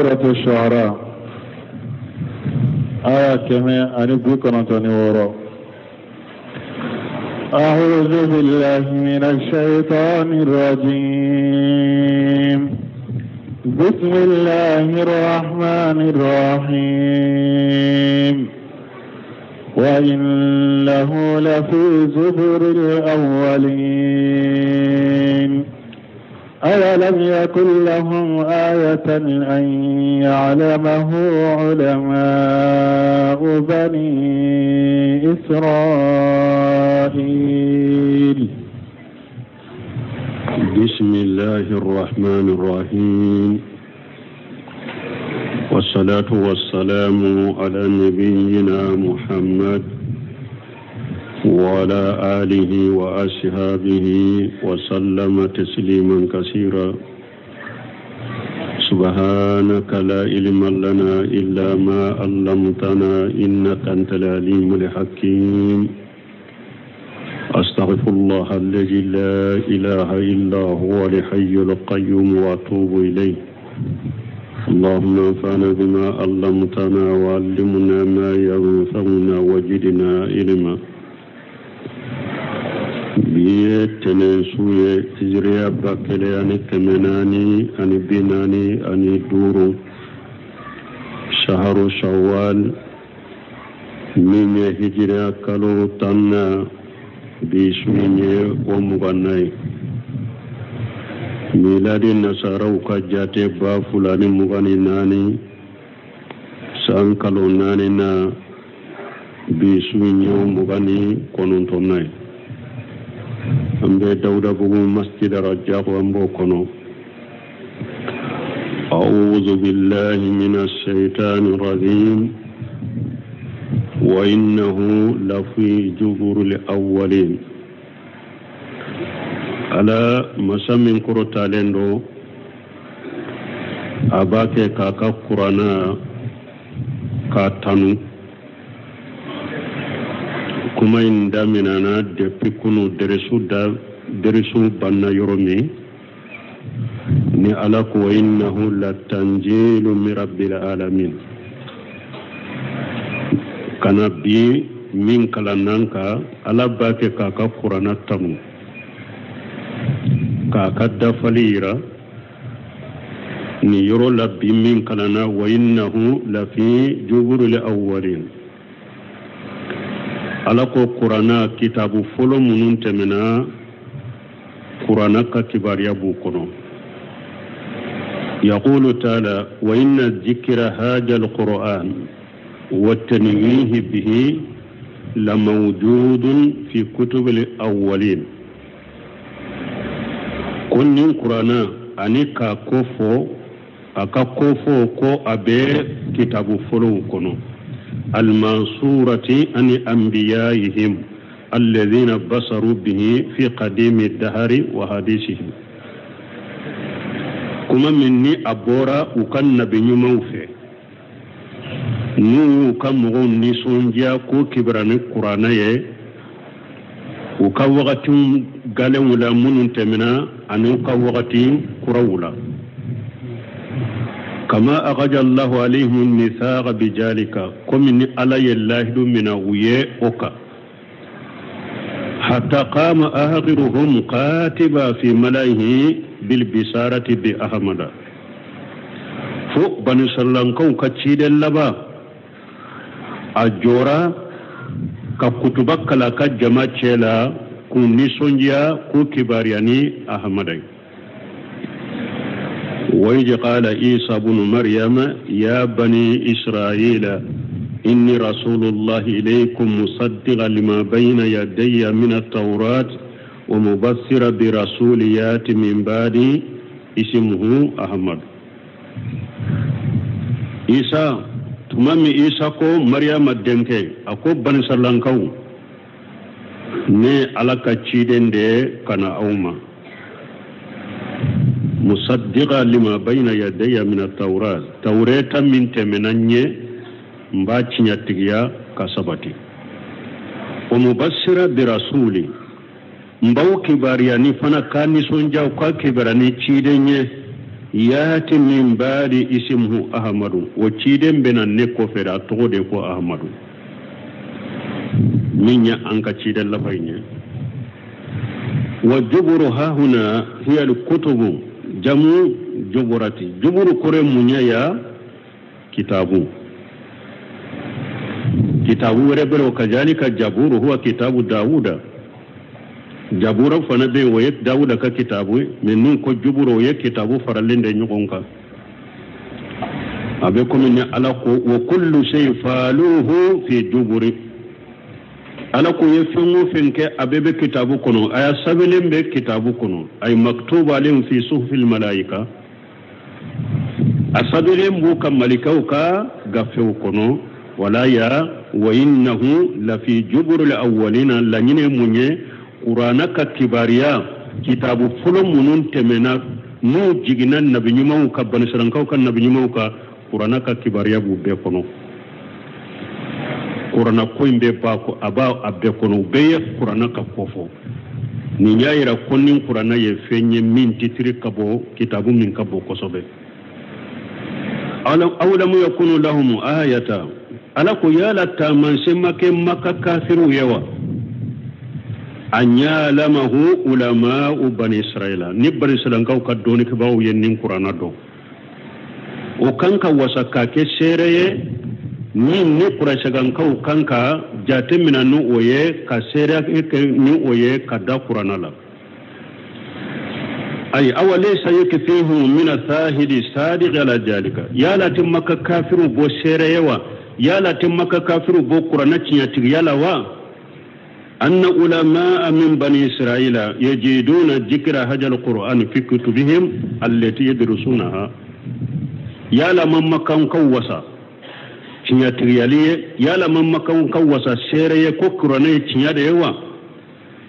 Suratu Shu'ara aya 196. أعوذ بالله من الشيطان الرجيم بسم الله الرحمن الرحيم وإنه لفي زبر الأولين أولم يكن لهم آية أن يعلمه علماء بني إسرائيل. بسم الله الرحمن الرحيم، والصلاة والسلام على نبينا محمد وعلى آله وأصحابه وسلم تسليما كثيرا. سبحانك لا علم لنا إلا ما علمتنا إنك أنت العليم الحكيم. أستغفر الله الذي لا إله إلا هو الحي القيوم وأتوب إليه. اللهم انفعنا بما علمتنا وعلمنا ما ينفعنا وزدنا علما. Bi ye tɛnɛn su ye, hijiriya 1445, saharu shawwal, min ye hijiriya kalo 10nan, bi su in ye o 20nan ye. Miladi nasaraw ka jate 2024, san kalo 4nan, bi su in ye o 29nan ye. An bɛ Dawudabugu masjid Rajako, an b'o kɔnɔ. أعوذ بالله من الشيطان الرجيم وإنه لفي زبر الأولين. Ala masa min kɔrɔtalen don, a b'a kɛ k'a ka kuranna k'a tanu. Kuma in daminɛna depuis kunu, deresu da deresu banna yɔrɔ min ni Ala ko innahu latanzilu min rabbil alamin, kana bi min kalannan ka Ala b'a kɛ k'a ka kuranna tanu, k'a ka dafali yira nin yɔrɔ la. Bi min kalanna, wa innahu lafi zuburil awwalin, Ala ko kuranna kitabu fɔlɔ minnu tɛmɛna, kuranna ka kibaruya b'u kɔnɔ. يقول تعالى وإن ذكر هذا القرآن والتنويه به لموجود في كتب الأولين. Ko nin kuranna ani k'a ko fɔ, a ka ko fɔ ko a bɛ kitabu fɔlɔw kɔnɔ, المنصورة عن أنبيائهم الذين بصروا به في قديم الدهر وحديثهم. Kuma min ni a bɔra u ka nabi ɲumanw fɛ, n'u y'u ka mɔgɔw nisɔndiya ko kibara ni kuranɛ ye u ka wagati galenw la minnu tɛmɛna ani u ka wagati kuraw la. كما أخذ الله عليهم الميثاق بذلك, komi ni Ala ye lahidu mina u ye o kan, حتى قام آخرهم قاتبا في ملئه بالبشارة بأحمد, fo bani sallankaw ka ciden laban a jɔra ka kutuba kala ka jama cɛ la k'u nisɔndiya k'u kibaruya ni Ahamada ye. وإذ قال عيسى بن مريم يا بني إسرائيل إني رسول الله إليكم مصدقا لما بين يدي من التوراة ومبشرا برسول يأتي من بعدي اسمه أحمد. Isa, tuma min Isa ko Mariyama denkɛ, a ko banisalankaw, ne Ala ka ciden de ka na aw ma, مصدقا لما بين يدي من التوراة, tawreta min tɛmɛna ɲɛ, n b'a tiɲɛtigiya ka sabati, ومبشرا برسول, n b'aw kibaruya ni fana ka nisɔndiya ka kibaruya ni ciden ye. Yati min baadi ismuhu Ahmadu, o ciden bena ne kɔfɛ a tɔgɔ de ko Ahmadu, min ye an ka ciden laban ye. Wa juburu hahuna hiya al-kutubu jamu juburati, juburu kɔrɔ mun ye ya kitabu, kitabu wɛrɛ bɛ o kazalika jaburu huwa kitabu Dawuda, jabura fana bɛ yen o ye Dawuda ka kitabu ye, mɛ n'u ko juburu o ye kitabu faralen de ɲɔgɔn kan. A bɛ komi ni Ala ko wa kullu shay faluhu fi juburi, Ala ko ye fɛn o fɛn kɛ a bɛɛ bɛ kitabu kɔnɔ, a y'a sɛbɛnlen bɛ kitabu kɔnɔ, ay maktubu alayhim fi suhufil malaika, a sɛbɛnlen b'u ka malikaw ka gafew kɔnɔ. Wala ya wa innahu lafi juburil awwalina, laɲini mun ye Kurana ka kibariya kitabu fɔlɔ minnu tɛmɛna n'u jiginna nabi ɲumanw ka banisiralankaw ka nabi ɲumanw ka Kurana ka kibariya b'u bɛɛ kɔnɔ. Kurana ko in bɛɛ b'a a b'a a bɛɛ kɔnɔ, u bɛɛ ye Kurana ka ko fɔ. Nin y'a yira ko ni Kurana ye fɛn ye min titiri ka bɔ kitabu min ka bon kosɛbɛ. Awlamu yakunu lahum ayata, Ala ko yala taamasiyɛn ma kɛ Maka kafiriw ye wa? An ya'lamahu ulama'u bani Israila, ni bani Israilankaw ka dɔnnikɛbaaw ye nin Kurana dɔn, o kan ka wasa k'a kɛ seere ye ni ni Kurayisikankaw kan ka jate minɛ ni o ye, ka seereya kɛ ni o ye ka da Kurana la. Ayi awa laysa yakfihum min athahidi sadiqi ala jalika, yala tɛ Maka kafiriw bɔ seere ye wa? Yala tɛ Maka kafiriw bɔ Kurana tiɲɛtigiya la wa? أن علماء من بني إسرائيل يجدون ذكر هذا القرآن في كتبهم التي يدرسونها. يا لمن مكان كوسا tiɲɛtigiyali, yala man makan ka wasa seere ye ko kuranɛ ye tiɲɛ de ye wa?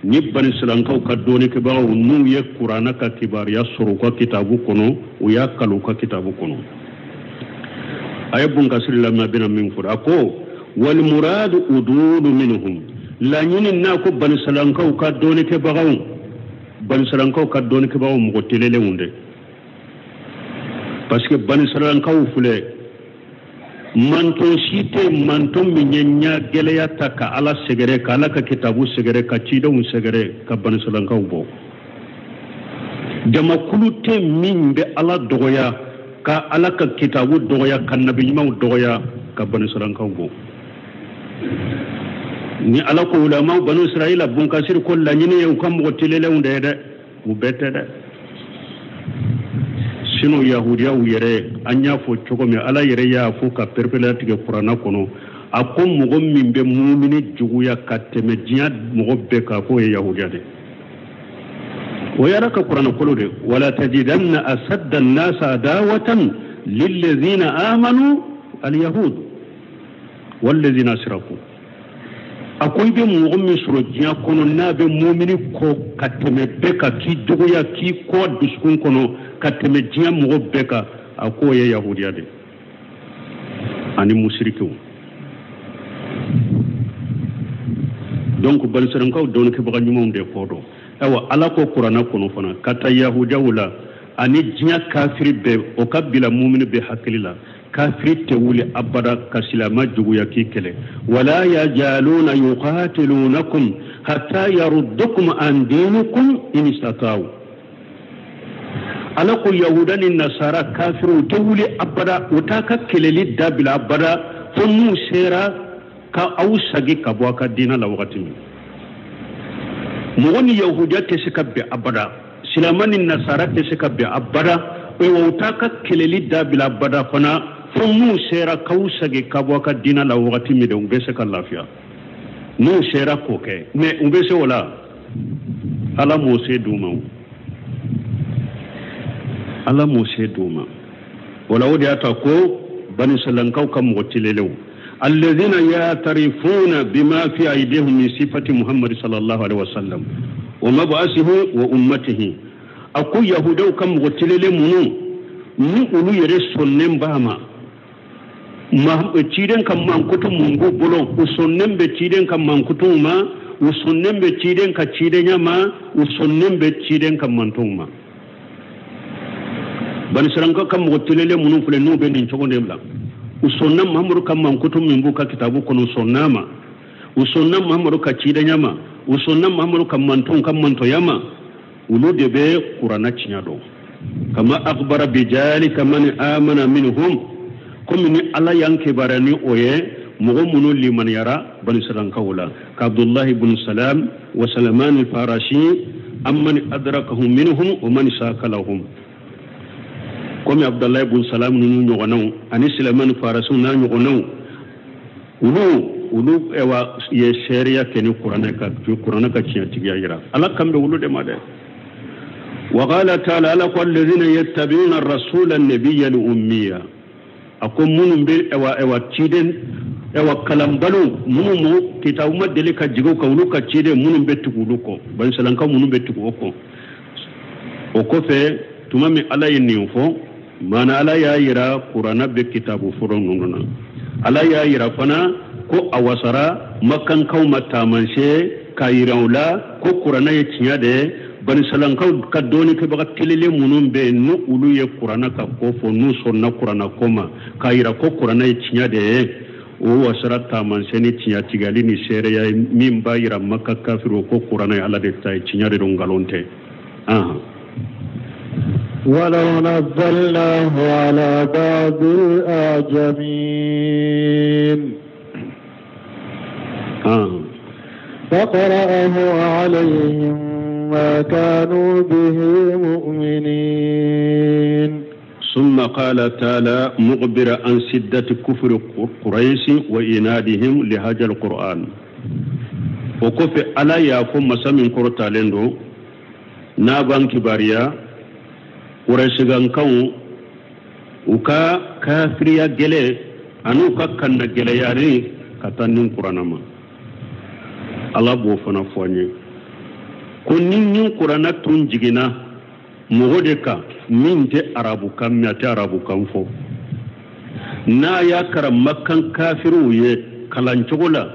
Ni banisiralankaw ka dɔnnikɛbagaw n'u ye kuranɛ ka kibaruya sɔrɔ u ka kitabu kɔnɔ, u y'a kalan u ka kitabu kɔnɔ. A ye Bunkasiri lamɛn, a bɛna min fɔ, a ko walmuradu ududu minhum, laɲini n'a ko banisiralankaw ka dɔnnikɛbagaw, banisiralankaw ka dɔnnikɛbagaw mɔgɔ telelenw de, parce que banisiralankaw filɛ manton si tɛ manton min ye ɲɛ gɛlɛya ta ka Ala sɛgɛrɛ, ka Ala ka kitabu sɛgɛrɛ, ka cidenw sɛgɛrɛ, ka banisiralankaw bɔ. Jamakulu tɛ min bɛ Ala dɔgɔya, ka Ala ka kitabu dɔgɔya, ka nabi ɲumanw dɔgɔya, ka banisiralankaw bɔ. Ni Ala ko ulamaw banu Israila, Bunkasiri ko laɲini ye u ka mɔgɔ telelenw de ye dɛ, u bɛɛ tɛ dɛ. Sinon yahudiyaw yɛrɛ, an y'a fɔ cogo min, Ala yɛrɛ y'a fɔ ka perepere tigɛ Kurana kɔnɔ, a ko mɔgɔ min bɛ mumini juguya ka tɛmɛ diɲɛ mɔgɔ bɛɛ kan, k'o ye yahudiya de. O ye Ala ka Kurana kolo de. Wala tajidanna asadda nnasa adawatan lillazina amanu alyahud wallazina asraku. A ko i bɛ mɔgɔ min sɔrɔ diɲɛ kɔnɔ n'a bɛ mumini kɔ ka tɛmɛ bɛɛ kan, k'i juguya, k'i kɔ dusukun kɔnɔ ka tɛmɛ diɲɛ mɔgɔ bɛɛ kan, a k'o ye yahudiya de ani musirikiw. Donc banisiralankaw dɔnnikɛbaga ɲumanw de kɔ dɔn. Ayiwa Ala ko Kurana kɔnɔ fana ka taa yahudiyaw la ani diɲɛ kafiri bɛɛ, o ka bila mumini bɛɛ hakili la, kafiri tɛ wuli abada ka silamɛ juguya k'i kɛlɛ. Wala yajaluna yuqatilunakum hatta yaruddukum an dinikum in istata'u. Ala ko yahuda ni nasara kafiriw tɛ wuli abada, u t'a ka kɛlɛli dabila abada fo n'u sera ka aw sagi ka bɔ a ka diinɛ la wagati min. Mɔgɔ ni yahudiya tɛ se ka bɛn abada, silamɛ ni nasara tɛ se ka bɛn abada, wa u t'a ka kɛlɛli dabila abada fana fo n'u sera k'aw sagi ka bɔ a ka diinɛ la wagati min de, u bɛ se ka lafiya. N'u sera k'o kɛ, mɛ u bɛ se o la, Ala m'o se d'u ma o. Ala m'o se d'u ma. O la o de y'a to ko banisiralankaw ka mɔgɔ telelenw alladhina yatarifuna bima fi aydihim min sifati Muhammad sallallahu alaihi wasallam wa mab'asihi wa ummatihi. A ko yahudaw ka mɔgɔ telelen minnu ni olu yɛrɛ sɔnnen b'a ma, ciden ka mankutu mun b'u bolo, u sɔnnen bɛ ciden ka mankutuw ma, u sɔnnen bɛ ciden ka cidenya ma, u sɔnnen bɛ ciden ka mantonw ma. Banisiralakaw ka mɔgɔ telelen minnu filɛ n'u bɛ nin cogo de la, u sɔnna Mahamadu ka mankutu min b'u ka kitabu kɔnɔ, u sɔnna a ma, u sɔnna Mahamadu ka cidenya ma, u sɔnna Mahamadu ka mantonw ka mantonya ma, olu de bɛ kuranna tiɲɛ dɔn. Kama akbara bijalika man amana minhum, komi ni Ala y'an kibaruya ni o ye mɔgɔ minnu limaniyara banisiralakaw la, ka Abdullahi ibn Salam wa Salman al-Farasi amman adrakahum minhum wa man sakalahum, komi Abdullahi ibn Salam ninnu ɲɔgɔnnaw ani Salman Farasi n'a ɲɔgɔnnaw, olu ewa ye seereya kɛ ni kuranɛ ka kuranɛ ka tiɲɛtigiya yira. Ala kan bɛ olu de ma dɛ. وقال تعالى ala ko alladhina yattabi'una ar-rasula an-nabiyya al-ummiya, a ko minnu bɛ ewa ciden ewa kalanbaliw minnu mu kitabu ma deli ka jigin u kan, olu ka ciden minnu bɛ tugu olu kɔ, banisiralakaw minnu bɛ tugu o kɔ. O kɔfɛ tuma min Ala ye nin fɔ, maana Ala y'a yira kuranɛ bɛ kitabu fɔlɔ ninnu na. Ala y'a yira fana ko a wasara makankaw ma taamasiyɛn k'a yira u la ko kuranɛ ye tiɲɛ de ye. Banisiralakaw ka dɔɔnikɛbaga telelen minnu bɛ yen, n'u olu ye kuranɛ ka ko fɔ, n'u sɔnna kuranɛ ko ma k'a yira ko kuranɛ ye tiɲɛ de ye, o wasara taamasiyɛn ni tiɲɛtigiyali ni seereya ye min b'a yira Maka kafiriw ko kuranɛ ye Ala de ta ye, tiɲɛ de don, nkalon tɛ. ولو نزلناه على بعض الأعجمين فقرأه عليهم ما كانوا به مؤمنين. ثم قال تعالى مخبرا عن شدة كفر قريش وإنادهم لهذا القرآن. O kɔfɛ Ala y'a fɔ masa min kɔrɔtalen don n'a b'an kibaruya Kurɛsigankaw u ka kafiriya gɛlɛn ani u ka kanna gɛlɛyari ka taa nin kuranna ma. Ala b'o fana fɔ an ye ko ni nin kuranna tun jiginna mɔgɔ de kan min tɛ arabukan mɛn, a tɛ arabukan fɔ, n'a y'a kalan makan kafiriw ye kalancogo la,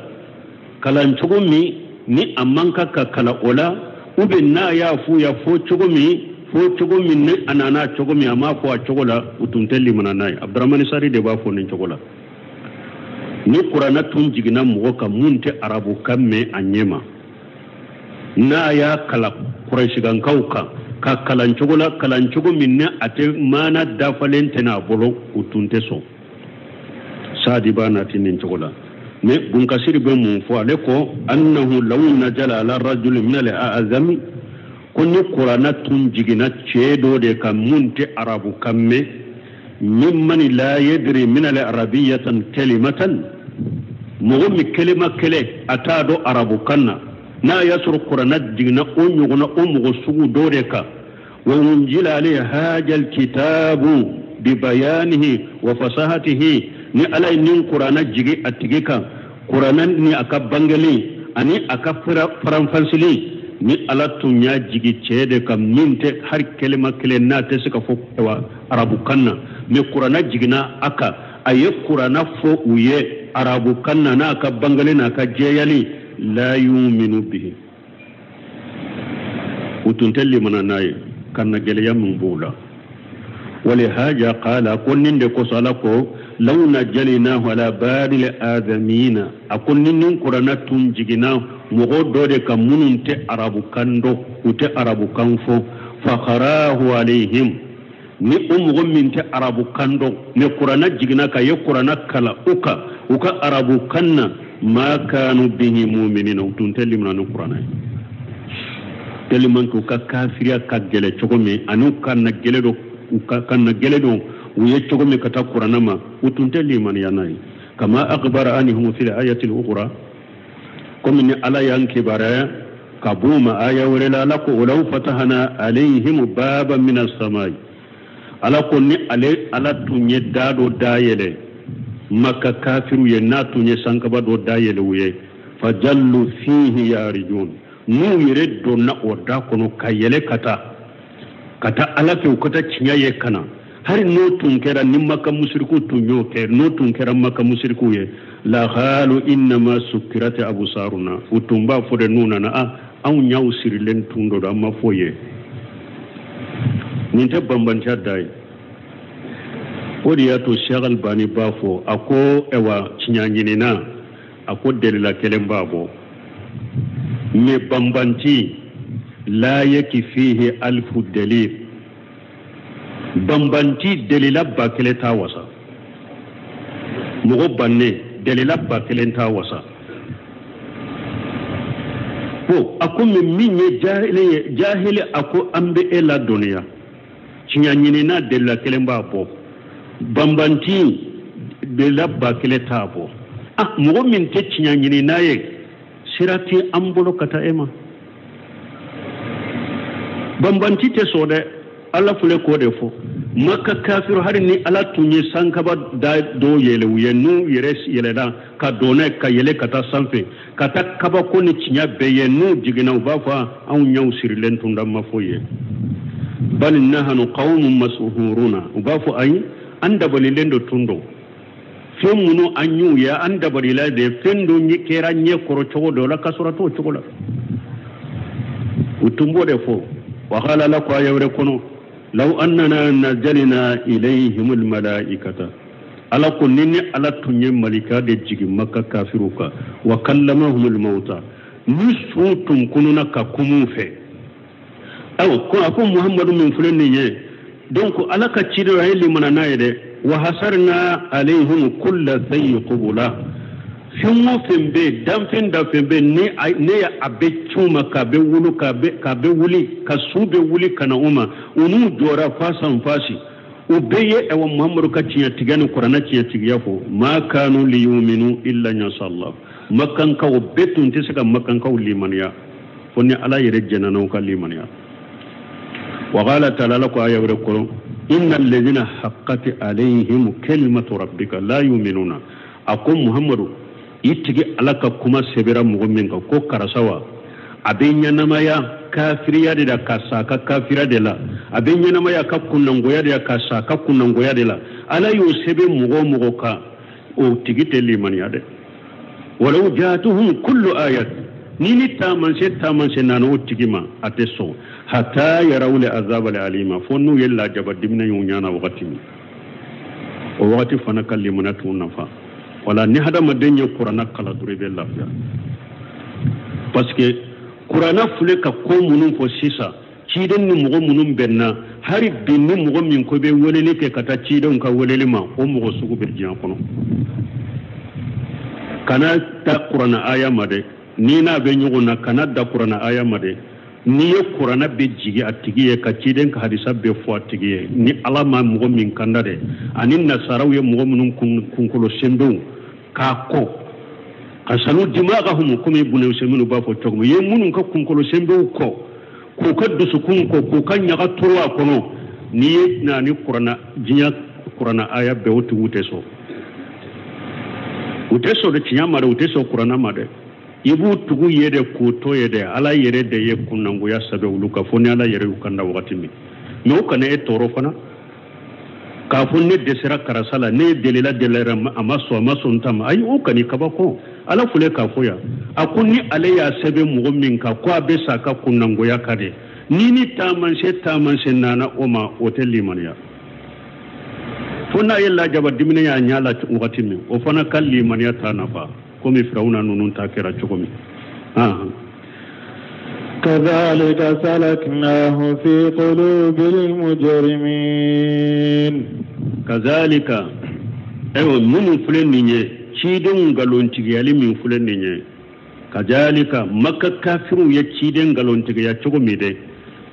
kalancogo min ni a man kan ka kalan o la, ou bien n'a y'a f'u ye fɔ cogo min, fɔ cogo min ni a nana cogo min a m'a fɔ a cogo la, u tun tɛ limana n'a ye. Abdramani Sari de b'a fɔ nin cogo la. Ni kuranna tun jiginna mɔgɔ kan mun tɛ arabukan mɛn a ɲɛ ma, n'a y'a kalan kurɛsigankaw kan ka kalan cogo la, kalan cogo min ni a tɛ maana dafalen tɛ n'a bolo, u tun tɛ sɔn. Saadi b'a nati nin cogo la. Mais Bunkasiri bɛ mun fɔ? Ale ko annahu law najala ala rajuli min al a'zami, ko ni kuranna tun jiginna cɛ dɔ de kan mun tɛ arabukan mɛn, mimman la yadri min al arabiyatan kalimatan, mɔgɔ min kelema kelen a t'a dɔn arabukan na, n'a y'a sɔrɔ kuranna jiginna o ɲɔgɔnna o mɔgɔ sugu dɔ de kan, wa unjila alayhi hajal kitabu bibayanihi wa fasahatihi, ni Ala ye nin kuranna jigi a tigi kan, kuranna ni a ka bangeli ani a ka faranfasili, ni Ala tun y'a jigi cɛ de kan min tɛ hali kelema kelen n'a tɛ se ka fɔ arabukan na, mais kuranna jiginna a kan, a ye kuranna fɔ u ye arabukan na n'a ka bangeli n'a ka jɛyali, la yuminu bihi, u tun tɛ limana n'a ye, ka na gɛlɛya min b'o la. Walihaja qala, ko nin de kosɔn Ala ko law najalinahu ala badil adamina, a ko ni nin kuranna tun jiginna mɔgɔ dɔ de kan minnu tɛ arabukan dɔn, u tɛ arabukan fɔ, fakarahu alayhim, ni o mɔgɔ min tɛ arabukan dɔn, ni kuranna jiginna ka ye kuranna kalan u kan u ka arabukan na, ma kanu bihi mu'minina, u tun tɛ limana ni kuranna ye. Tellement que u ka kafiriya ka gɛlɛ cogo min ani u ka na gɛlɛ don, u ka na gɛlɛ don u ye cogo min ka taa kuranna ma, u tun tɛ limaniya n'a ye. Kama akhbara anhum fil ayati al-ukhra, komi ni Ala y'an kibaruya ka b'u ma aya wɛrɛ la, Ala ko walaw fatahana alayhim baban min as-samai, Ala ko ni ale Ala tun ye da dɔ dayɛlɛ Maka kafiru ye, n'a tun ye sankaba dɔ dayɛlɛ u ye, fajallu fihi yarijun, n'u yɛrɛ donna o da kɔnɔ ka yɛlɛ ka taa Ala fɛ, u ka taa tiɲɛ ye ka na. Hali n'o tun kɛra ni Maka musiriku tun y'o kɛ, n'o tun kɛra Maka musirikuw ye, la qalu innama sukkirat absaruna, u tun b'a fɔ de n'u nana, a anw ɲaw sirilen tun don, an ma fɔ ye. Nin tɛ banbanciya da ye. O de y'a to Cheikh Albani b'a fɔ, a ko ɛwa, tiɲɛ ɲinina, a ko delila kelen b'a bɔ, mais banbanti la yakfihi alfu dalil, banbanti delila 1000 t'a wasa. Mɔgɔ bannen, delila 1000 t'a wasa. Ko a ko min ye jahili ye, jahili, a ko an bɛ e ladɔnniya, tiɲɛ ɲinina delila kelen b'a bɔ, banbanti delila 1000 t'a bɔ. Ah, mɔgɔ min tɛ tiɲɛ ɲinina ye, sira tɛ an bolo ka taa e ma. Banbanti tɛ sɔn dɛ. Ala filɛ k'o de fɔ Maka kafiru, hali ni Ala tun ye sankaba da dɔw yɛlɛ u ye, n'u yɛrɛ yɛlɛla ka don n'a ye ka yɛlɛ ka taa sanfɛ ka taa kabako ni tiɲɛ bɛɛ ye, n'u jiginna, u b'a fɔ anw ɲɛw sirilen tun da ma foyi ye. Bal nahanu qawmun masuhuruna, u b'a fɔ ayi, an dabalilen do tun don, fɛn minnu an y'u ye, an dabalila de, fɛn dɔ kɛra ɲɛ kɔrɔ cogo dɔ la ka sɔrɔ t'o cogo la. U tun b'o de fɔ. Wa qala, Ala ko aya wɛrɛ kɔnɔ, law annana nazalna ilayhim almalaikata, Ala ko ni Ala tun ye malika de jigin Maka kafiru kan, wa kallamahum almauta, ni su tun kununa ka kumu fɛ. Ayiwa, ko a ko Muhammadu min filɛ nin ye, donc Ala ka ciden, a ye limana n'a ye dɛ. Wa hasarna alayhim kulla shay'in qubula, fɛn o fɛn bɛ yen, danfɛn danfɛn bɛ yen, ni ne ye a bɛ ci u ma, k'a bɛ wolo, k'a bɛ wuli, ka su bɛ wuli ka na u ma, u n'u jɔra fasan fasi, u bɛɛ ye ɛwɔ Muhammadu ka tiɲɛtigiya ni Kuranɛ tiɲɛtigiya fɔ. Ma kanu liyuminu illa yasha Allah, Makankaw bɛɛ tun tɛ se ka Makankaw limaniya fo ni Ala yɛrɛ jɛnna n'u ka limaniya. Wa qala ta'ala, Ala ko aya wɛrɛ kɔnɔ, inna alladhina haqqat alayhim kalimatu rabbika la yu'minuna. A ko Muhammadu, i tigi Ala ka kuma sɛbɛra mɔgɔ min kan ko karisa wa, a bɛ ɲɛnamaya kafiriya de la ka sa a ka kafiriya de la, a bɛ ɲɛnamaya ka kunnangoya de la ka sa a ka kunnangoya de la, Ala y'o sɛbɛn mɔgɔ o mɔgɔ kan, o tigi tɛ limaniya dɛ. Walaw jatuhum kullu ayat, ni taamasiyɛn nana o tigi ma, a tɛ sɔn, hatta yarawul azaba alima, fo n'u ye lajaba diminɛ y'u ɲana wagati min, o wagati fana ka limaniya t'u nafa. Wala ni hadamaden ye Kuranna kalan dɔrɔn, i bɛ lafiya, parce que Kuranna filɛ ka ko minnu fɔ sisan, ciden ni mɔgɔ minnu bɛnna, hali bi ni mɔgɔ min ko bɛ weleli kɛ ka taa cidenw ka weleli ma, o mɔgɔ sugu bɛ diɲɛ kɔnɔ. Kana ta Kuranna aya ma dɛ, n'i n'a bɛ ɲɔgɔn na, kana da Kuranna aya ma dɛ. N'i ye Kuranna bɛ jigin a tigi ye, ka ciden ka hadisa bɛ fɔ a tigi ye, ni Ala ma mɔgɔ min kanda dɛ, ani nasaraw ye mɔgɔ minnu kunkolo senbenw k'a kɔ ka sanu dimagahum, komi Ibunu Usaymin b'a fɔ cogo min, ye minnu ka kunkolo senbenw kɔ, k'u ka dusukun kɔ, k'u ka ɲaga turu a kɔnɔ, n'i ye na ni Kuranna, diɲɛ Kuranna aya bɛɛ, o tigiw tɛ sɔn, u tɛ sɔn de tiɲɛ ma dɛ, u tɛ sɔn Kuranna ma dɛ. I b'u tugu ye de k'u to ye dɛ. Ala yɛrɛ de ye kunnangoya sɛbɛn olu kan, fo ni Ala yɛrɛ y'u kanda wagati min. Mais o kana e tɔɔrɔ fana k'a fɔ ne dɛsɛra karisa la, ne ye delila delila, a ma sɔn, a ma sɔn n ta ma. Ayi, o kan'i kabako. Ala filɛ k'a fɔ yan, a ko ni ale y'a sɛbɛn mɔgɔ min kan ko a bɛ sa a ka kunnangoya kan dɛ, ni taamasiyɛn nana o ma, o tɛ limaniya, fo n'a ye lajaba diminɛ y'a ɲɛ la wagati min, o fana ka limaniya t'a nafa, komi Firawuna ninnu ta kɛra cogo min. كذلك سلكناه في قلوب المجرمين. كذلك, ayiwa, minnu filɛ nin ye, cidenw nkalontigiyali min filɛ nin ye, kazalika, Maka kafiriw ye ciden nkalontigiya cogo min dɛ,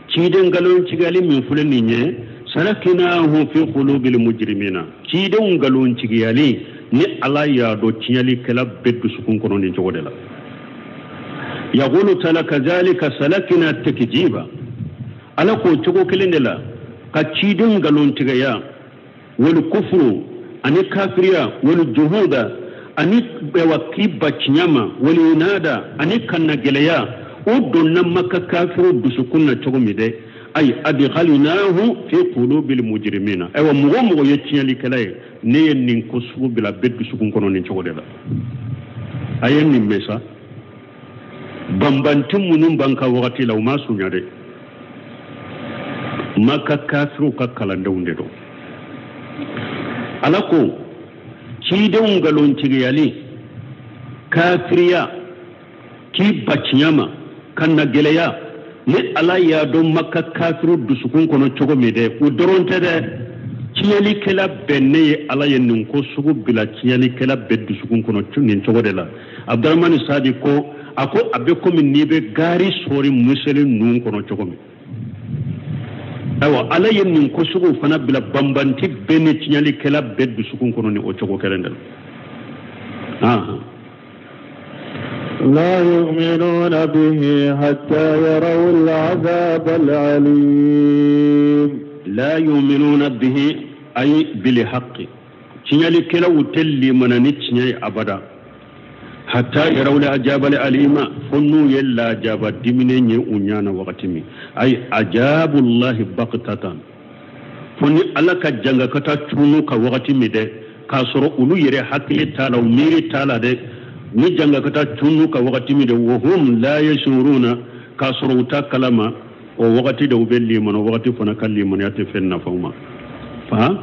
ciden nkalontigiyali min filɛ nin ye, salakinahu fi qulubil mujrimina, cidenw nkalontigiyali ni Ala y'a dɔn tiɲɛlikɛla bɛɛ dusukun kɔnɔ nin cogo de la. Yaqulu taala kazalika salakina takjiba, Ala k'o cogo kelen de la ka ciden nkalontigɛya, wal kufru, ani kafiriya, wal juhuda, ani wa k'i ba tiɲɛ ma, wal inada, ani kanna gɛlɛya, o donna Maka kafiru dusukun na cogo min dɛ, ay adkhalnahu fi qulubil mujrimina. Ayiwa, mɔgɔ o mɔgɔ ye tiɲɛlikɛla ye, ne ye nin ko sugu bila bɛɛ dusukun kɔnɔ nin cogo de la. A ye nin mɛn sa, banbanti minnu b'an ka wagati la, u ma sunya dɛ, Maka kafiriw ka kalandenw de don. Ala ko cidenw nkalontigiyali kafiriya k'i ba tiɲɛ ma ka na gɛlɛya ni Ala y'a dɔn Maka kafiru dusukun kɔnɔ cogo min dɛ, o dɔrɔn tɛ dɛ, tiɲɛlikɛla bɛɛ ne ye Ala ye nin ko sugu bila tiɲɛlikɛla bɛɛ dusukun kɔnɔ nin cogo de la. Abdurahmani Sadi ko a ko a bɛ komi n'i bɛ gaari sɔɔri miseli nun kɔnɔ cogo min. Ayiwa Ala ye nin ko sugu fana bila banbanti bɛɛ ni tiɲɛlikɛla bɛɛ dusukun kɔnɔ ni o cogo kelen de la. لا يؤمنون به حتى يروا العذاب الأليم. لا يؤمنون به أي بالحق tiɲɛlikɛlaw tɛ limana ni tiɲɛ ye abada hatta yaraw l'ajaba alima fo n'u ye lajaba diminen ye u ɲana wagati min ay ajabullahi baghtatan fo ni Ala ka janga ka taa cunu ka wagati min dɛ k'a sɔrɔ olu yɛrɛ hakili t'a la u miiri t'a la dɛ ni janga ka taa cunu ka wagati min dɛ wa hum la yashuruna k'a sɔrɔ u t'a kalama o wagati de u bɛ limana o wagati fana ka limaniya tɛ fɛn nafa u ma fa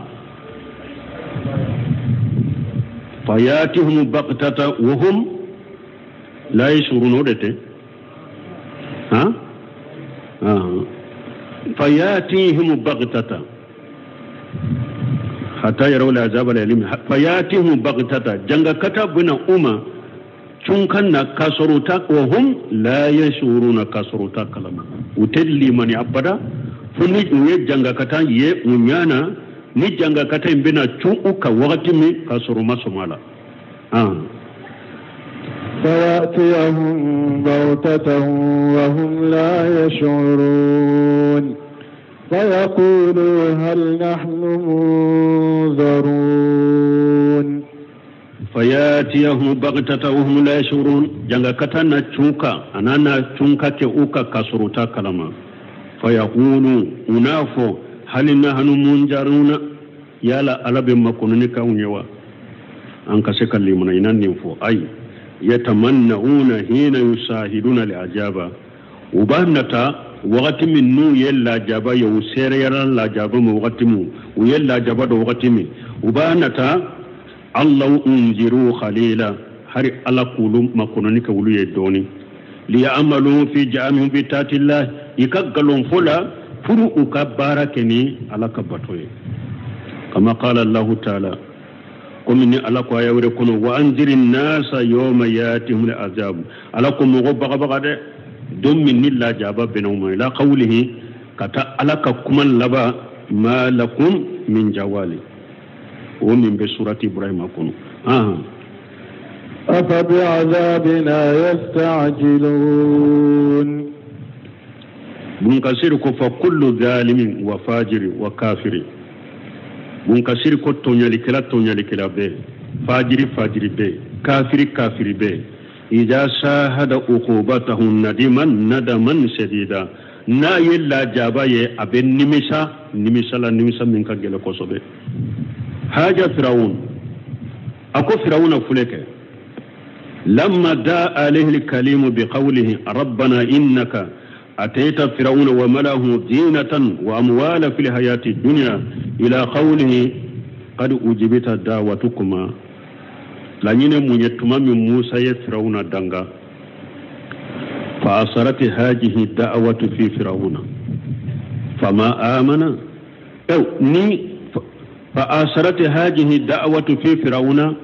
fayatihum baghtata wa hum la yashuruna o de tɛ han fayatihim baghtata hatta yaraw al'azab al'alim fayatihum baghtata janga kata bina uma cunkan na kasɔrɔ wa hum la yashuruna kasɔrɔ ta kalama u tɛ limani abada fo ni u ye janga kata ye u ɲana ni janga kata in bɛna cun u kan wagati min k'a sɔrɔ u ma sɔn a la. فيأتيهم بغتة وهم لا يشعرون فيقولوا هل نحن منظرون. فياتيهم بغتة وهم لا يشعرون janga kata na cunka ana na cunka ke uka kasɔrɔ ta kalama fayaqulu unafo hal nahnu munjaruna yala Ala bɛ makɔnɔni k'anw ye wa an ka se ka limana ina nin fɔ ayi yatamannauna hina yusahiduna li'ajaba u b'a nata wagati min n'u ye lajaba ye u seereyara lajaba ma wagati min u ye lajaba dɔ wagati min u b'a nata allahu unziru khalila hari Ala k'olu makɔnɔni kɛ olu ye dɔɔni liya'malu fi ja'amihim bi taatillah i ka nkalon fɔ la furu u ka baara kɛ ni Ala ka bato ye kama qala Allahu ta'ala komi ni Ala ko aya wɛrɛ kɔnɔ wa anziri nasa yawma yatihim al'azab Ala ko mɔgɔ bagabaga dɛ don min ni lajaba bɛnna u ma ila qawlihi ka taa Ala ka kuma laban ma lakum min jawali o min bɛ surati Ibrahima kɔnɔ. أفبعذابنا يستعجلون. Munkasiri ko fa kullu zalimin wa fajiri wa kafiri Munkasiri ko tɔɲalikɛla tɔɲalikɛla bɛɛ fajiri fajiri bɛɛ kafiri kafiri bɛɛ idha sahada uqubatahu nadiman nadaman shadida n'a ye lajaba ye a bɛ nimisa nimisa la nimisa min ka gɛlɛn kosɛbɛ. Haja Firawun a ko Firawuna filɛ kɛ lamma daa alayhi alkalimu biqawlihi rabbana innaka أتيت فرعون وملأه زينة وأموالا في الحياة الدنيا إلى قوله قد أجبت دعوتكما laɲini mun ye tuma min Musa ye Firawuna danga فأثرت هذه الدعوة في فرعون فما آمن أو ني فأثرت هذه الدعوة في فرعون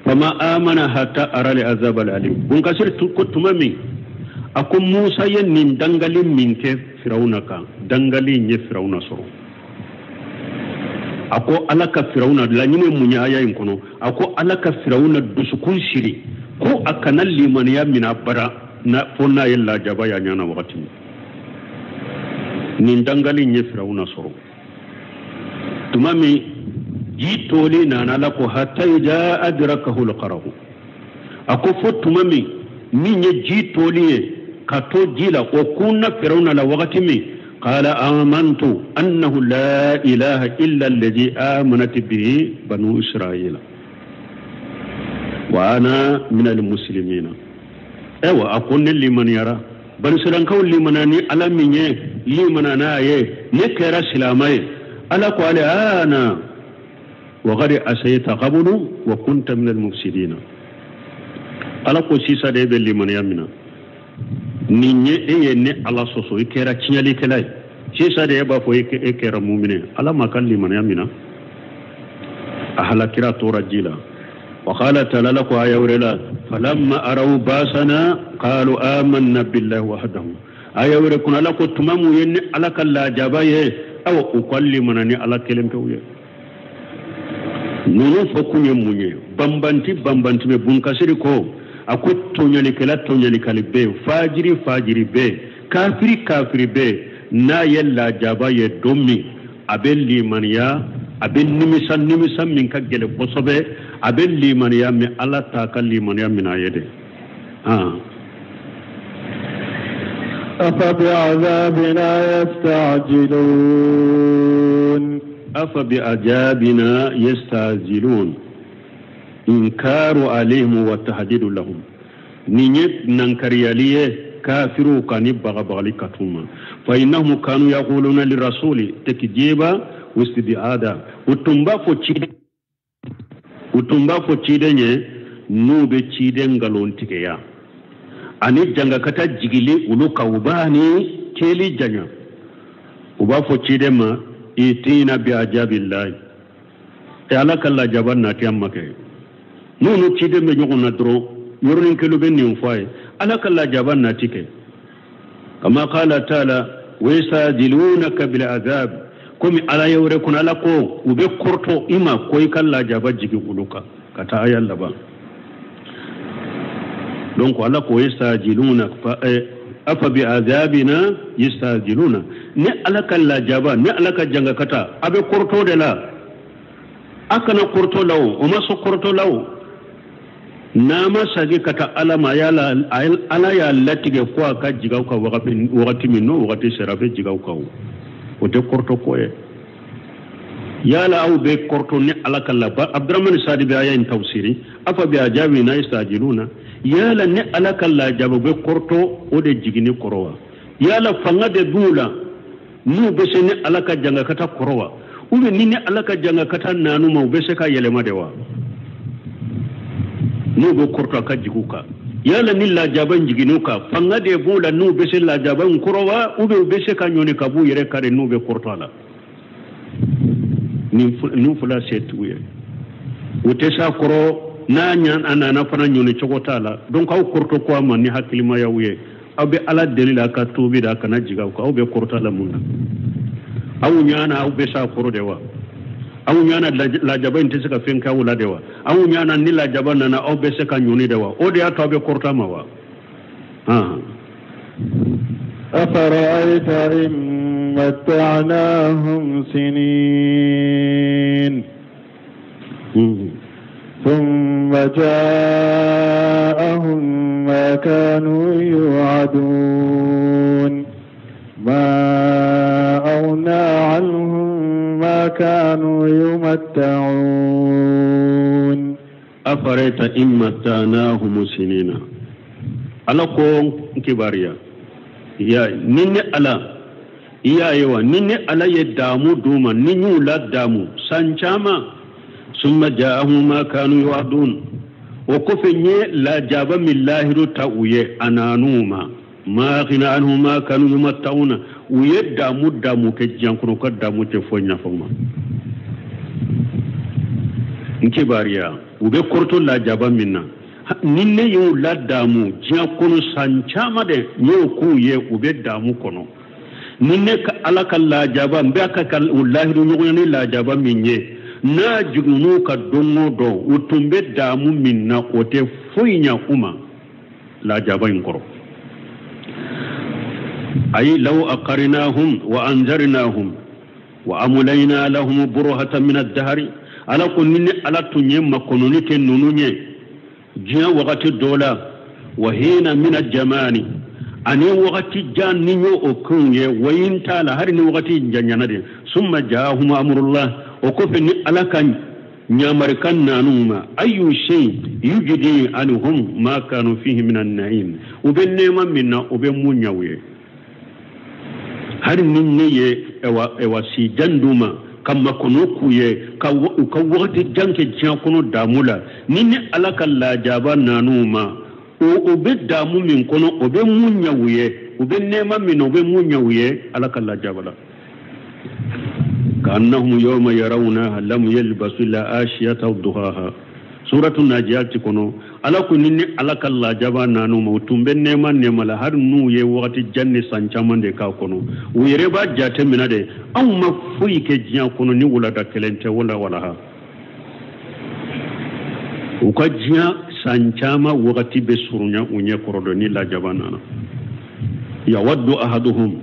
فما آمن حتى أرى العذاب الأليم. Munkasir ko tuma min a ko Musa ye nin dangali min kɛ Firawuna kan dangali in ye Firawuna sɔrɔ a ko Ala ka Firawuna laɲini mun ye aya in kɔnɔ a ko Ala ka Firawuna dusukun siri ko a kana limaniya minɛ abada na fo n'a ye lajaba y'a ɲana wagati min nin dangali in ye Firawuna sɔrɔ tuma min ji toli nana Ala ko hatta idha adrakahu al-gharq a ko fo tuma min min ye ji toli ye ka to ji la o kunna Firawuna la wagati min qala amantu annahu la ilaha illa alladhi amanat bihi banu israila wa ana min almuslimina. Ewa a ko ne limaniyara banisirankaw limana ni Ala min ye limana n'a ye ne kɛra silamɛ ye. Ala ko ale ana Wa qad asayta qablu wa kunta min al-mufsidina. Ala ko sisan de e bɛ limaniya min na nin ye e ye ne Ala sɔsɔ, i kɛra tiɲɛlikɛla ye. Sisan de e b'a fɔ e kɛra mumine. Ala ma ka limaniya min na a halakira tora ji la. Wa qala ta'ala la ko aya wɛrɛ la falamma araw basana qalu amanna billahi wahdahu. Aya wɛrɛ kunna Ala ko tuma mun ye ni Ala ka lajaba ye, awa u ka limana ni Ala kelen pewu ye. Ninnu fɔ kun ye mun ye? Banbanti banbanti bɛ bunkasiri ko a ko tɔɲɔlikɛla tɔɲɔlikɛla bɛ yen, fajiri fajiri bɛ yen, kafiri kafiri bɛ yen. N'a ye lajaba ye don min a bɛ limaniya, a bɛ nimisa nimisa min ka gɛlɛn kosɛbɛ, a bɛ limaniya min Ala t'a ka limaniya minɛ a ye de. أفبعذابنا يستعجلون. أفبعذابنا يستعجلون. إنكار عليهم والتهديد لهم. نيت ننكرياليه كافروا كان بغبغلي كتوما. فإنهم كانوا يقولون للرسول تكذيبا واستبعادا. وتنبا فوتشيدن نوبي تشيدن غالون تكيا. Ani janga kata jigili ulu ka ubani keli janya. U b'a fɔ ciden ma itina bi ajabillahi. E Ala ka lajaba nati an ma kɛ. N'u ciden bɛ ɲɔgɔn na dɔrɔn yɔrɔnin kelen bɛ nin fɔ a ye. Ala ka lajaba nati kɛ. Kama qala ta'ala wa yasajilunaka bil azab. Komi Ala ye wɛrɛ kunna Ala ko u bɛ kɔrɔtɔ i ma ko i ka lajaba jigin olu kan ka taa aya laban. Donc Allah ko yastajiluna afa bi azabina yastajiluna. Ni Ala ka lajaba, ni Ala ka janga kata a bɛ kɔrɔtɔ de la. A kana kɔrɔtɔ la o, o ma sɔn kɔrɔtɔ la o. N'a ma sagi ka taa Ala ma, Ala y'a latigɛ ko a ka jigin aw kan wagati min, n'o wagati sera a bɛ jigin aw kan o. O tɛ kɔrɔtɔ ko ye. Yala aw bɛ kɔrɔtɔ ni Ala ka laba. Abdurahmani Sadi bɛ aya in tafsiri afa bi azabina yastajiluna. Yala ni Ala ka lajaba bɛ kɔrɔtɔ o de jiginni kɔrɔ wa? Yala fanga de b'u la n'u bɛ se ni Ala ka janga kata kɔrɔ wa? Ou bien ni Ala ka janga kata nanu ma u bɛ se ka yɛlɛma de wa? N'u bɛ kɔrɔtɔ a ka jigin u kan. Yala ni lajaba in jiginn'u kan fanga de b'u la n'u bɛ se lajaba in kɔrɔ wa? Ou bien u bɛ se ka ɲɔni ka b'u yɛrɛ kan de n'u bɛ kɔrɔtɔ a la? Nin fila se t'u ye. U tɛ s'a kɔrɔ. N'a a nana fana ɲɔni cogo t'a la. Donc aw kɔrɔtɔ ko a ma ni hakilimayaw ye. Aw bɛ Ala deli la ka tuubi da a kana jigin aw kan. Aw bɛ kɔrɔtɔ la mun na? Aw ɲana aw bɛ s'a kɔrɔ de wa? Aw ɲana lajaba in tɛ se ka fɛn kɛ aw la de wa? Aw ɲana ni lajaba nana aw bɛ se ka ɲɔni de wa? O de y'a to aw bɛ kɔrɔtɔ a ma wa? أفرأيت إن متعناهم سنين ثم جاءهم ما كانوا يوعدون ما أغنى عنهم ما كانوا يمتعون. أفرأيت إن متعناهم سنين. ala ko kibaruya ya ni ne ala iya yewa ni ne ala ye damu d'u ma ni y'u la damu san caman summa ja'ahum ma kanu yu'adun o kɔfɛ n ye lajaba min lahiru ta u ye a nan'u ma ma ghina anhum ma kanu yumatta'una u ye damu damu kɛ diɲɛ kɔnɔ u ka damu tɛ foyi ɲɛfɔ ma n kibaruya u bɛ kɔrɔtɔ lajaba min na ni ne y'u ladamu diɲɛ kɔnɔ san caman de n y'o k'u ye u bɛ damu kɔnɔ ni ne ka ala ka lajaba n bɛ ka u lahiru ɲɔgɔnya ni lajaba min ye n'a jiginn'u ka don o don u tun bɛ damu min na o tɛ foyi ɲɛ u ma lajaba in kɔrɔ ayi law aqarnahum wa anzarnahum wa amulayna lahum burhatan min ad-dahri ala ko ni ne ala tun ye makɔnɔni kɛ ninnu ye diɲɛ wagati dɔ la wa hina min al-jamani ani wagati jan ni y'o o kunw ye wayin t'a la hali ni wagati janyana de summa ja'ahum amrullah o kɔfɛ ni ala ka ɲamarikan nan'u ma ayu shay yujdi anhum ma kanu fihi min an-na'im u bɛ nɛɛma min na o bɛ mun ɲɛ u ye hali ni ne ye ewa si jan d'u ma ka makɔnɔ k'u ye, ka u ka wagati jan kɛ diɲɛ kɔnɔ damu la, ni Ala ka lajaba nan'u ma, o bɛ damu min kɔnɔ, o bɛ mun ɲɛ u ye, u bɛ nɛɛma min na, o bɛ mun ɲɛ u ye Ala ka lajaba la. Ka'annahum yawma yarawnaha lam yalbasu illa ashiyata duhaha. Suratu Najiyati kɔnɔ, Ala ko ni Ala ka lajaba nan'u ma, u tun bɛ nɛɛma la, hali n'u ye wagati jan ni san caman de k'a kɔnɔ, u yɛrɛ b'a jate minɛ de, anw ma foyi kɛ diɲɛ kɔnɔ ni wulada kelen tɛ wala walaha. U ka diɲɛ san caman wagati bɛ surunya u ɲɛ kɔrɔ dɔn ni lajaba nana. Yawaddu ahaduhum,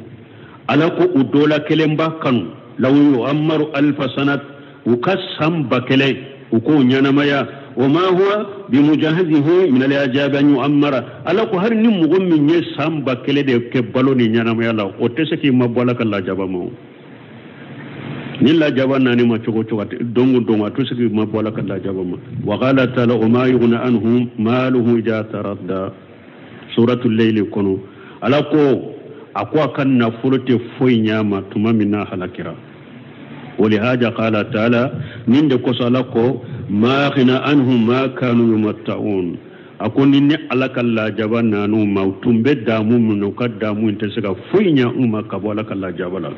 Ala ko u dɔ la kelen b'a kanu, law yu'ammaru alfa sanat, u ka san 1000 u k'o ɲɛnamaya. Wa ma huwa bimujahizihi min al-ajabi an yu'ammara, Ala ko hali ni mɔgɔ min ye san 1000 de kɛ balo ni ɲɛnamaya la, o tɛ se k'i mabɔ Ala ka lajaba ma. Ni lajaba nani ma cogo cogo, don o don, a tɛ se k'i mabɔ Ala ka lajaba ma. Wa qala ta'ala wa ma yughni anhum maluhu idha taradda. Suratul Layli kɔnɔ, Ala ko a ko a ka nafolo tɛ foyi ɲɛ a ma tuma min n'a halakira. ولهذا قال تعالى من دكوس لكو ما غنى عنهم ما كانوا يمتعون. أكون إني على كلا جبنا نانو ما تنبت دامو من قدامو انتسك فينا أما كبولا كلا جبلا.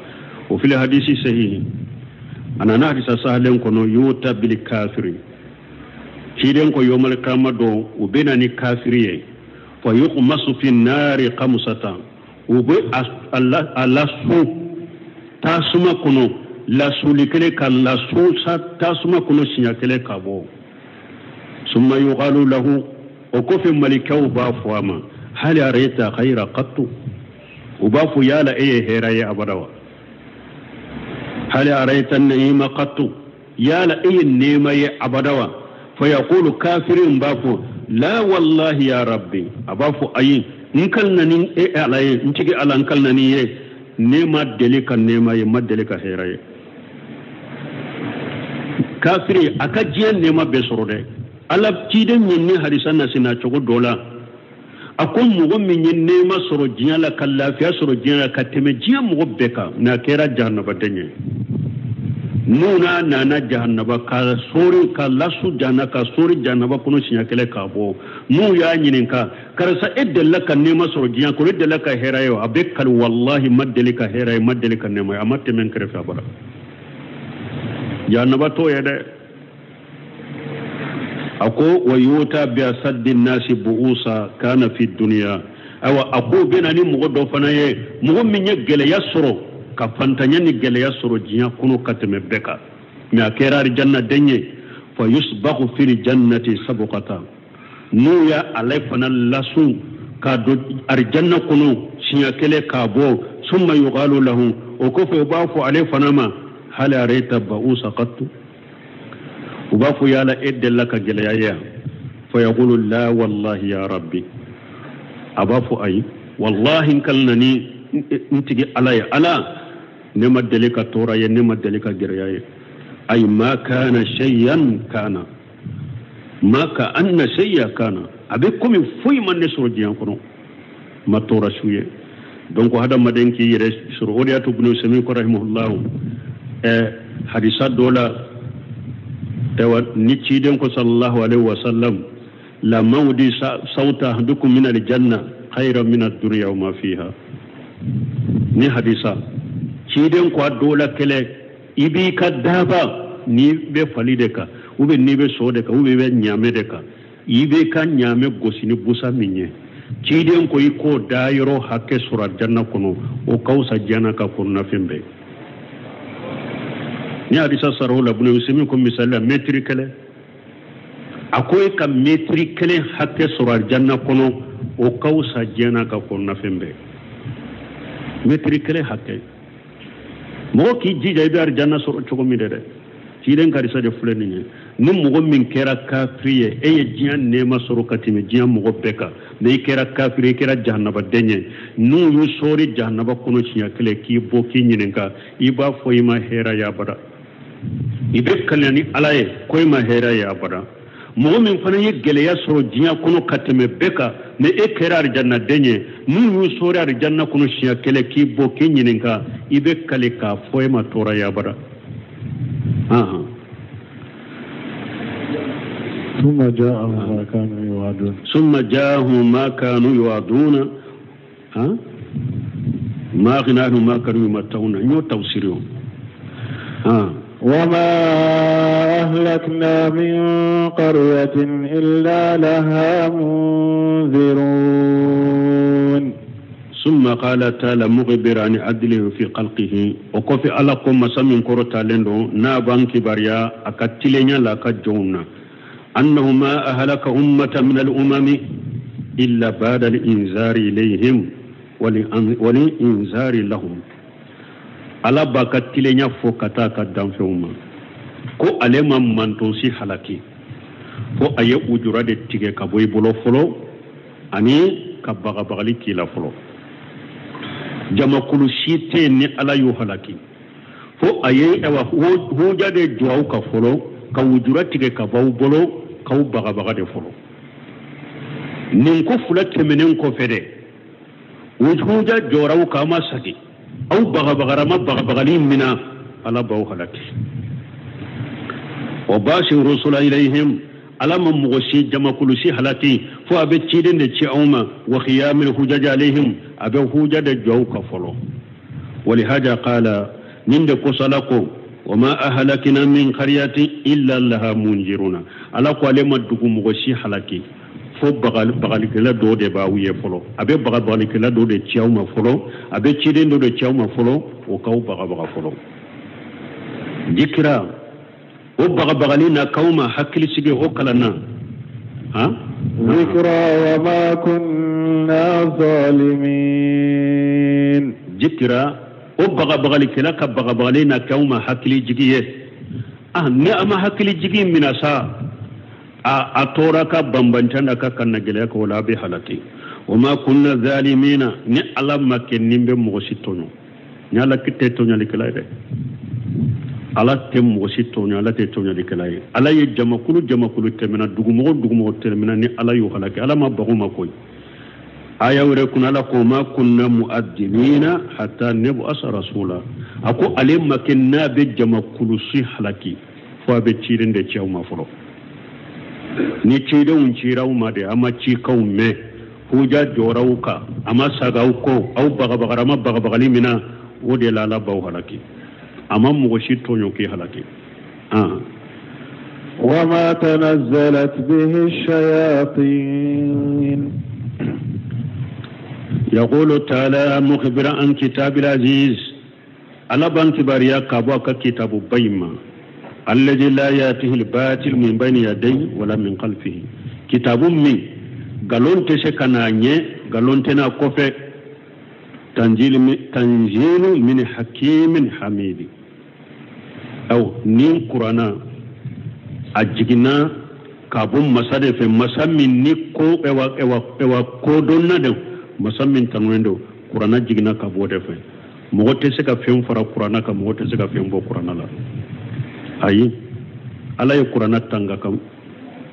وفي الحديث صحيح أنا نحدث سهلين كنو يوتا بالكافر كيدين كو يوم القيامة دو وبينني كافرين فيقمص في النار قمصة وبي الله سو تاسما كنو lasuli kelen ka lasu tasuma kɔnɔ siɲɛ kelen ka bɔ. Summa yuqalu lahu, o kɔfɛ malikaw b'a fɔ a ma, hal arayta khayra qattu, u b'a fɔ yala e ye hɛrɛ ye abada wa? Hal arayta na'ima qattu, yala e ye nɛɛma ye abada wa? Fa yaqulu kafirin b'a fɔ la wallahi ya rabbi, a b'a fɔ ayi, n kalina ni e Ala ye, n tigi Ala n kalina ni ye, ne ma deli ka nɛɛma ye, n ma deli ka hɛrɛ ye. Kafiri a ka diɲɛ nɛɛma bɛɛ sɔrɔ dɛ. Ala ciden min ni hadisa nasina cogo dɔ la, a ko mɔgɔ min ye nɛɛma sɔrɔ diɲɛ la, ka lafiya sɔrɔ diɲɛ la, ka tɛmɛ diɲɛ mɔgɔ bɛɛ kan, n'a kɛra jahannabaden ye. N'u n'a nana jahannaba ka sori ka lasu jahanna ka sori jahannaba kɔnɔ siɲɛ kelen k'a bɔ, n'u y'a ɲininka karisa e delila ka nɛɛma sɔrɔ diɲɛ kɔnɔ, e delila ka hɛrɛ ye wa? A bɛ kali walahi ma deli ka hɛrɛ ye, ma deli ka nɛɛma ye, a ma tɛmɛ n kɛrɛfɛ abada. Jahannaba t'o ye dɛ. A ko wa yuta bi asaddi nasi bu'usa kana fi dunya. Ayiwa a ko bɛ na ni mɔgɔ dɔ fana ye, mɔgɔ min ye gɛlɛya sɔrɔ, ka fantanya ni gɛlɛya sɔrɔ diɲɛ kɔnɔ ka tɛmɛ bɛɛ kan, mɛ a kɛra alijanna den ye. Fa yusbahu fil jannati sabqata, n'u y'a ale fana lasun k'a don alijanna kɔnɔ siɲɛ kelen k'a bɔ. Summa yuqalu lahu, o kɔfɛ u b'a fɔ ale fana ma, hal arayta ba'usa qattu, u b'a fɔ yala e delila ka gɛlɛya ye yan? Fa yaqulu la wallahi ya rabbi, a b'a fɔ ayi, wallahi n kalina ni n tigi Ala ye, Ala ne ma deli ka tɔɔrɔ ye, ne ma deli ka gɛlɛya ye. Ayi ma kana shay'an kana, ma ka anna shay'a kana, a bɛ komi foyi ma ne sɔrɔ diɲɛ kɔnɔ, ma tɔɔrɔ su ye. Donc hadamaden k'i yɛrɛ sɔrɔ, o de y'a to Ibn Usaymin ko rahimahullahu hadisa dɔ la, ayiwa ni ciden ko sallallahu alaihi wa sallam, la mawdi sawta ahadukum min aljanna khayran min ad-dunya wa ma fiha. Ni hadisa ciden ko a dɔ la kɛlɛ, i b'i ka daba n'i bɛ fali de kan, ou bien n'i bɛ so de kan, ou bien i bɛ ɲaamɛ de kan, i b'i ka ɲaamɛ gosi ni busa min ye, ciden ko i k'o da yɔrɔ hakɛ sɔrɔ alijanna kɔnɔ, o ka fisa diɲɛ n'a ka kɔnɔnafɛn bɛɛ. Ni hadisa sara o la, Ibn Usaymin ko misali la mɛtiri kelen, a ko e ka mɛtiri kelen hakɛ sɔrɔ alijanna kɔnɔ, o ka fisa diɲɛ n'a ka kɔnɔnafɛn bɛɛ. Mɛtiri kelen hakɛ, mɔgɔ k'i jija i bɛ alijanna sɔrɔ cogo min dɛ. Ciden karisa de filɛ nin ye, ni mɔgɔ min kɛra kafiri ye, e ye diɲɛ nɛɛma sɔrɔ ka tɛmɛ diɲɛ mɔgɔ bɛɛ kan, mɛ i kɛra kafiri, i kɛra jahannabaden ye, n'u y'u sɔɔri jahannaba kɔnɔ siɲɛ kelen k'i bɔ k'i ɲininka, i b'a fɔ i ma hɛrɛ ye abada, i bɛ kaliya ni Ala ye ko i ma hɛrɛ ye abada. Mɔgɔ min fana ye gɛlɛya sɔrɔ diɲɛ kɔnɔ ka tɛmɛ bɛɛ kan, ni e kɛra alijannaden ye, n'u y'u sɔɔri alijanna kɔnɔ siɲɛ kelen k'i bɔ k'i ɲininka, i bɛ kali k'a fɔ e ma tɔɔrɔ ye abada. ثم جاءهم ما كانوا يوعدون. ثم جاءهم ما كانوا يوعدون. ها ما أغنى عنهم ما كانوا يمتعون. نيو تفسيرهم. وما أهلكنا من قرية إلا لها منذرون. ثم قال تعالى مخبرا عن عدله في خلقه وكفي على قوم مسمين كرة لندو نابان كباريا أكتلين لا كجونا أنه ما أهلك أمة من الأمم إلا بعد الإنذار إليهم ولإنذار لهم. Ala b'a ka tilenya fɔ ka taa ka danfɛnw ma ko ale ma mantonsi halaki fo a ye ujura de tigɛ ka bɔ i bolo fɔlɔ ani ka bagabagali k'i la fɔlɔ. Jamakulu si tɛ yen ni ala y'o halaki fo a ye huja de jɔ aw ka fɔlɔ ka ujura tigɛ ka bɔ aw bolo k'aw bagabaga de fɔlɔ. Nin ko fila tɛmɛnen kɔfɛ dɛ, huja jɔra aw kan, a ma sagi, aw bagabagara ma bagabagali min na, ala b'aw halaki. Wa baasi rusula ilayhim, ala ma mɔgɔ si jamakulu si halaki fo a bɛ ciden de ci aw ma. Wa qiyamil hujaji alayhim, a bɛ huja de jɔ aw kan fɔlɔ. Walihaja qala, nin de kosɔn ala ko wa ma ahlakina min qaryatin illa laha munjiruna. Ala ko ale ma dugu mɔgɔ si halaki fo bagalikɛla dɔw de b'aw ye fɔlɔ. A bɛ bagabagalikɛla dɔw de ci aw ma fɔlɔ, a bɛ ciden dɔ de ci aw ma fɔlɔ, o k'aw bagabaga fɔlɔ. Jikira o bagabagali na k'aw ma hakili sigi o kalan na. Zikra wa ma kunna zalimin. Jikira o bagabagalikɛla ka bagabagali na k'aw ma hakili jigi ye. Ni a ma hakili jigi mina sa, a tora ka bambantan da ka kanna gɛlɛya ka o la a bɛ halaki. Wa ma kunna zalimina, ni ala ma kɛ ni bɛ mɔgɔ si tɔɲɔ. Ni ala tɛ tɔɲɔlikɛla ye dɛ, ala tɛ mɔgɔ si tɔɲɔ, ala tɛ tɔɲɔlikɛla ye. Ala ye jamakulu jamakulu tɛmɛna, dugumɔgɔ dugumɔgɔ tɛmɛna, ni ala y'o halaki, ala ma bago ma koyi. Aya wɛrɛ kunna ala ko ma kunna mu'addibina hatta nab'asa rasula. A ko ale ma kɛ n'a bɛ jamakulu si halaki fo a bɛ ciden de ci aw ma fɔlɔ. Ni cidenw cira aw ma de, a ma cikanw mɛn, huja jɔra aw kan, a ma saga aw kɔ, aw bagabagara, a ma bagabagali min na, o de la ala b'aw halaki. A ma mɔgɔ si tɔɲɔ k'i halaki. Wa ma tanazzalat bihi shayatin. Yaqulu ta'ala mukhbiran an kitabil aziz, ala b'an kibariya ka bɔ a ka kitabu ba in ma. الذي لا يأتيه الباطل من بين يديه ولا من خلفه. كتاب من galon tɛ se ka n'a ɲɛ, galon tɛ n'a kɔfɛ. Tanzilu min hakimin hamidi. Aw ni kurana a jiginna ka bɔ masa de fɛ, masa min ni ko ewa ewa ewa kodɔnna de, masa min tanunen don, kurana jiginna ka bɔ o de fɛ. Mɔgɔ tɛ se ka fɛn fara kurana kan, mɔgɔ tɛ se ka fɛn bɔ kurana la. Ayi, ala ye kurana tanga kan.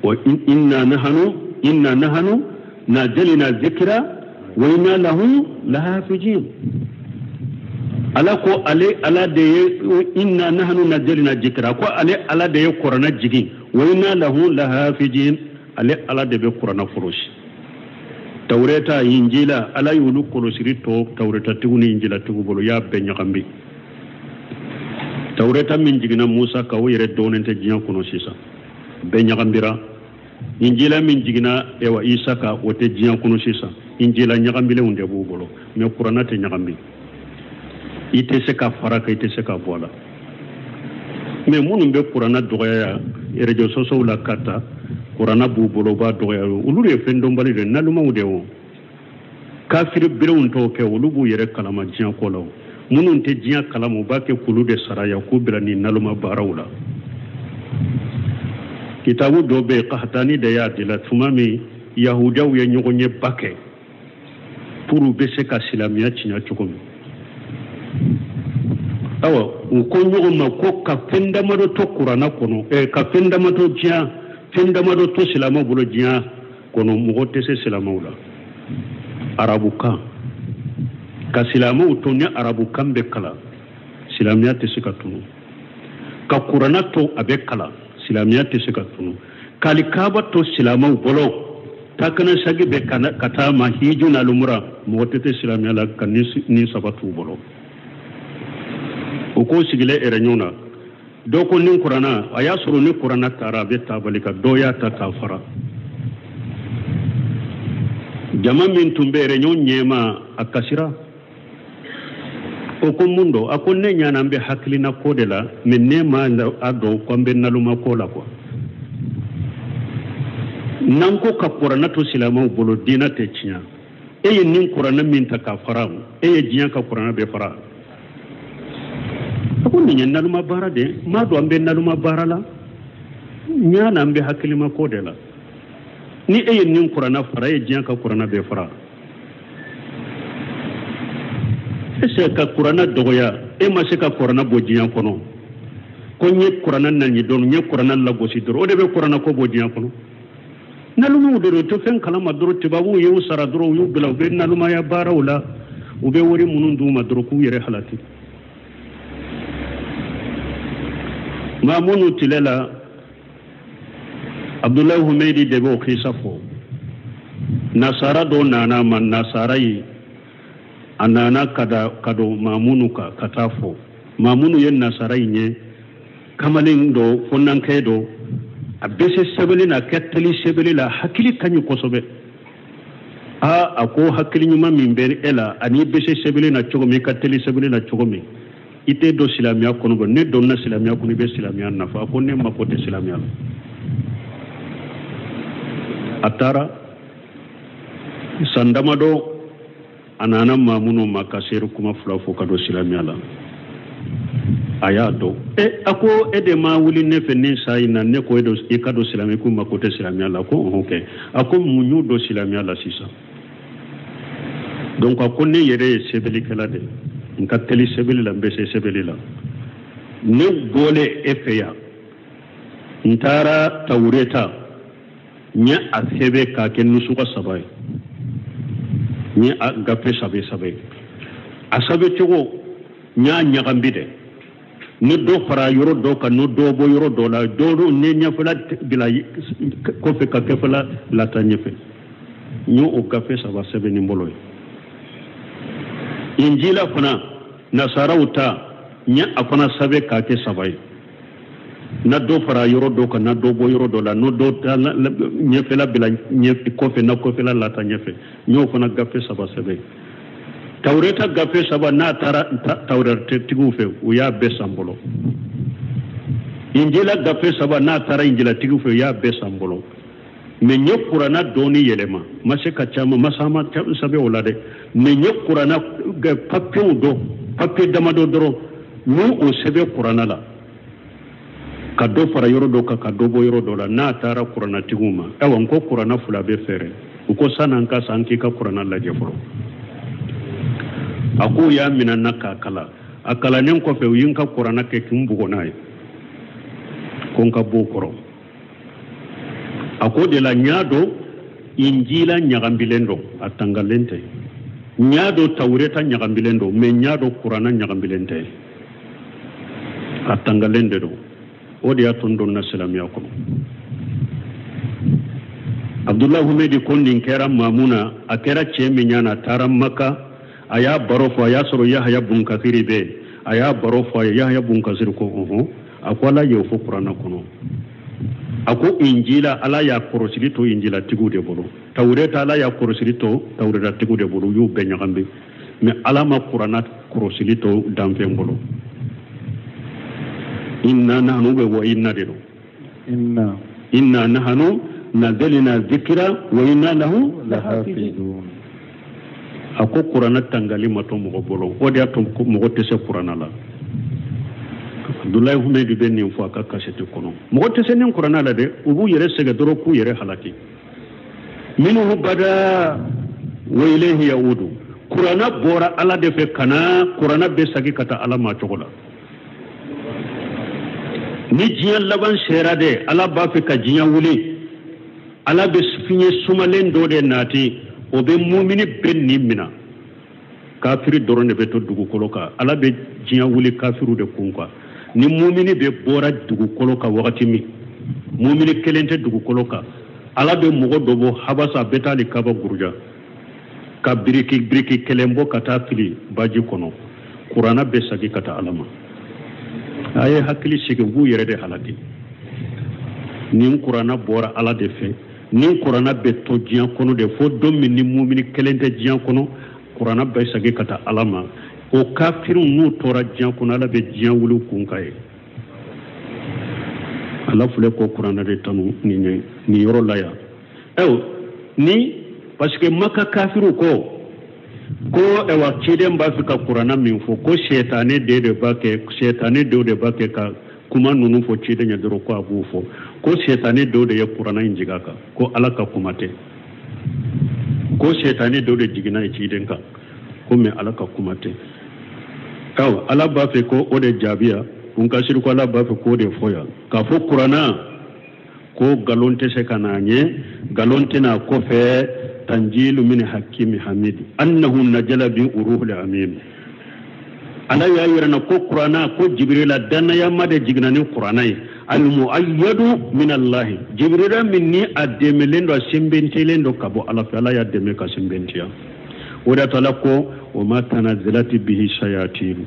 Wa inna nahnu nazzalna dhikra wa inna lahu lahafizin. Ala ko ale ala de ye inna nahnu nazzalna dhikra, ko ale ala de ye kurana jigin, wa inna lahu lahafizin, ale ala de bɛ kurana kɔlɔsi. Tawureta injila ala y'olu kɔlɔsiri tɔ tawuretatigiw ni injilatigiw bolo, y'a bɛɛ ɲagami. Tawureta min jiginna Musa kan, o yɛrɛ dɔɔnin tɛ diɲɛ kɔnɔ sisan, bɛɛ ɲagambira. Injila min jiginna ewa Isa kan, o tɛ diɲɛ kɔnɔ sisan. Injila ɲagambilenw de b'u bolo, mɛ kurana tɛ ɲagambi. I tɛ se ka fara kan, i tɛ se ka bɔ a la. Mɛ minnu bɛ kurana dɔgɔya réseaux sociaux la ka taa, kurana b'u bolo, u b'a dɔgɔya. Olu de ye fɛn dɔnbali de ye, nalumaw de ye o. Kafiri berew t'o kɛ, olu b'u yɛrɛ kalama diɲɛ ko la o. Minnu tɛ diɲɛ kalama, u b'a kɛ k'olu de sara yan, k'u bila nin naloma baaraw la. Kitabu dɔ bɛ yen, Kahatani de y'a dila tuma min yahudiyaw ye ɲɔgɔn ye ba kɛ pour u bɛ se ka silamɛya tiɲɛ cogo min. Awa, u ko ɲɔgɔn ma ko ka fɛn damadɔ to kuranna kɔnɔ, ka fɛn damadɔ diɲɛ, fɛn damadɔ to silamɛw bolo diɲɛ kɔnɔ, mɔgɔ tɛ se silamɛw la. Arabukan, ka silamɛw to ni arabukan bɛ kalan, silamɛya tɛ se ka tunu. Ka kuranna to a bɛ kalan, silamɛya tɛ se ka tunu. K'alikaba to silamɛw bolo, takana sagi bɛ ka taa ma hiju na lumura, mɔgɔ tɛ tɛ silamɛya la ka ni saba t'u bolo. U k'o sigilen réunion na, dɔ ko ni kuranna, a y'a sɔrɔ ni kuranna taara a bɛ tabali kan, dɔ y'a ta k'a fara. Jama min tun bɛ réunion ɲɛma, a kasira. O ko mun don? A ko ne ɲana an bɛ hakilina ko de la, mais ne ma a dɔn ko an bɛ naloma ko la quoi. N'an ko ka kuranna to silamɛw bolo, diinɛ tɛ tiɲɛ. E ye nin kuranna min ta k'a fara, e ye diɲɛ ka kuranna bɛɛ fara. A ko nin ye naloma baara de ye, n m'a dɔn an bɛ naloma baara la, n ɲana an bɛ hakilima ko de la. Ni e ye nin kuranna fara, e ye diɲɛ ka kuranna bɛɛ fara. E se ka kuranna dɔgɔya, e ma se ka kuranna bɔ diɲɛ kɔnɔ. Ko n ye kuranna naɲi dɔrɔn, n ye kuranna lagosi dɔrɔn, o de bɛ kuranna ko bɔ diɲɛ kɔnɔ. Nalumaw de don, tɛ fɛn kalama dɔrɔn, tubabuw y'u sara dɔrɔn, u y'u bila, u bɛ nalumaya baaraw la, u bɛ wari minnu d'u ma dɔrɔn k'u yɛrɛ halaki. Maa minnu tile la, Abdulayi Humedi de b'o kisa fɔ. Nasara dɔ nana ma, nasara ye a nana ka don Mamunu kan ka taa fɔ. Mamunu ye nasara in ye, kamalen dɔ, fɔnankɛ dɔ, a bɛ se sɛbɛnni na, a ka teli sɛbɛnni la, hakili ka ɲi kosɛbɛ. Aa, a ko hakili ɲuman min bɛ e la, ani i bɛ se sɛbɛnni na cogo min, i ka teli sɛbɛnni na cogo min, i tɛ don silamɛya kɔnɔ bɔ. Ne donna silamɛya kɔnɔ, i bɛ silamɛya nafa. A ko ne mako tɛ silamɛya la. A taara san damadɔ, a nana Mamunu ma ka seere kuma fila fɔ ka don silamɛya la. A y'a dɔn. A ko e de ma wuli ne fɛ nin saa in na, ne ko i ka don silamɛya, k'u mako tɛ silamɛya la. Ko ɔhɔn kɛ. A ko mun y'u don silamɛya la sisan? Donc a ko ne yɛrɛ ye sɛbɛnnikɛla de ye, n ka teli sɛbɛnni la, n bɛ se sɛbɛnni la. Ne bɔlen e fɛ yan, n taara Tawureta, n ye a sɛbɛn k'a kɛ nusuka saba ye, n ye a gafe saba saba ye. A sɛbɛn cogo n y'a ɲagambi dɛ, ni dɔ fara yɔrɔ dɔ kan, ni dɔ bɔ yɔrɔ dɔ la, dɔ ni ɲɛfɛla bila kɔfɛ ka kɛfɛla lata ɲɛfɛ. N y'o gafe saba sɛbɛn ni n bolo ye. Injila fana, nasaraw ta, n ye a fana sɛbɛn k'a kɛ saba ye. Na dɔ fara yɔrɔ dɔ kan, na dɔ bɔ yɔrɔ dɔ la, n'o dɔ ta ɲɛfɛla bila kɔfɛ, na kɔfɛla lata ɲɛfɛ, n y'o fana gafe saba sɛbɛn. Tawureta gafe saba, n'a taara tawuretatigiw fɛ, u y'a bɛɛ san bolo. Injila gafe saba, n'a taara injilatigiw fɛ, u y'a bɛɛ san bolo. Mais n ye kuranna dɔɔni yɛlɛma, ma se ka caman, ma sama sɛbɛn o la dɛ. Mais n ye kuranna papiyew dɔ, papiye damadɔ dɔrɔn, n y'o sɛbɛn kuranna la, ka dɔ fara yɔrɔ dɔ kan, ka dɔ bɔ yɔrɔ dɔ la. N'a taara kurannatigiw ma, ayiwa, n ko kuranna fila bɛ fɛɛrɛ. U ko san'an ka san, k'i ka kuranna lajɛ fɔlɔ. A k'u y'a minɛ n na k'a kalan. A kalannen kɔfɛ, u ye n ka kuranna kɛ k'i bugɔ n'a ye, ko n ka bɔ o kɔrɔ. A ko de la n y'a dɔn injila ɲagambilen don, a tangalen tɛ. N y'a dɔn tawureta ɲagambilen don, mais n y'a dɔn kuranna ɲagambilen tɛ, a tangalen de don. O de y'a to n donna silamɛya kɔnɔ. Abdulayi Humedi ko nin kɛra Mamuna, a kɛra cɛ min ɲɛna, a taara Maka, a y'a baro fɔ, a y'a sɔrɔ Yahaya Bunkasiri bɛ yen, a y'a baro fɔ a ye. Yahaya Bunkasiri ko ɔhɔn, a ko Ala y'o fɔ kuranna kɔnɔ. A ko injila, Ala y'a kɔrɔsili to injilatigiw de bolo, tawureta, Ala y'a kɔrɔsili to tawuretatigiw de bolo, u y'u bɛɛ ɲagami. Mais Ala ma kuranna kɔrɔsili to danfɛn bolo. Inna nahnu bɛ wa inna de don. Inna nahnu nazalna zikra wa inna lahu lahafizun. A ko kuranna tangali ma to mɔgɔ bolo, o de y'a to mɔgɔ tɛ se kuranna la. Abdulayi Humedi bɛ nin fɔ a ka kasɛti kɔnɔ. Mɔgɔ tɛ se nin kuranna la dɛ, u b'u yɛrɛ sɛgɛn dɔrɔn k'u yɛrɛ halaki. Minhu bada wa ilayhi yaudu. Kuranna bɔra Ala de fɛ ka na, kuranna bɛ segin ka taa Ala ma cogo la. Ni diɲɛ laban sera dɛ, Ala b'a fɛ ka diɲɛ wuli, Ala bɛ fiɲɛ sumalen dɔ de nati, o bɛ mumini bɛɛ ni minɛ. Kafiri dɔrɔn de bɛ to dugukolo kan. Ala bɛ diɲɛ wuli kafiriw de kun kan. Ni mumini bɛ bɔra dugukolo kan wagati min, mumini kelen tɛ dugukolo kan, Ala bɛ mɔgɔ dɔ bɔ Habasa, a bɛ taa alikaba buruja ka biriki biriki kelen bɔ ka taa fili baji kɔnɔ. Kuranna bɛ sagi ka taa Ala ma. A ye hakili sigi, u b'u yɛrɛ de halaki. Nin kuranna bɔra Ala de fɛ, nin kuranna bɛ to diɲɛ kɔnɔ de fo don min ni mumini kelen tɛ diɲɛ kɔnɔ, kuranna bɛ sagi ka taa Ala ma. O kafiriw n'u tora diɲɛ kɔnɔ, Ala bɛ diɲɛ wuli kun ka ye. Ala filɛ ko kuranna de tanu nin ye nin yɔrɔ la yan. Ayiwa, ni parce que Maka kafiriw ko ayiwa, ciden b'a fɛ ka kuranna min fɔ, ko sɛtanɛ den de b'a kɛ, sɛtanɛ dɔw de b'a kɛ ka kuma ninnu fɔ ciden ɲɛ dɔrɔn, ko a b'o fɔ ko sɛtanɛ dɔw de ye kuranna in jigin a kan, ko Ala ka kuma tɛ, ko sɛtanɛ dɔw de jiginna ye ciden kan, ko mɛ Ala ka kuma tɛ. Ayiwa, Ala b'a fɛ ko o de jaabi yan. N ka siri ko Ala b'a fɛ k'o de fɔ yan, k'a fɔ kuranna ko nkalon tɛ se ka n'a ɲɛ, nkalon tɛna kɔfɛ. Tanjilu min hakimi hamidi annahu najala bi uruhul amin. Ala y'a yira na ko kuranna, ko Jibirila dannayama de jiginna ni kuranna ye, almuayyadu min Allahi, Jibirila min ni a dɛmɛlen don, a sɛnbɛntelen don ka bɔ Ala fɛ, Ala y'a dɛmɛ ka sɛnbɛntiya. O de y'a to Ala ko o ma tanazalati bihi shayatin,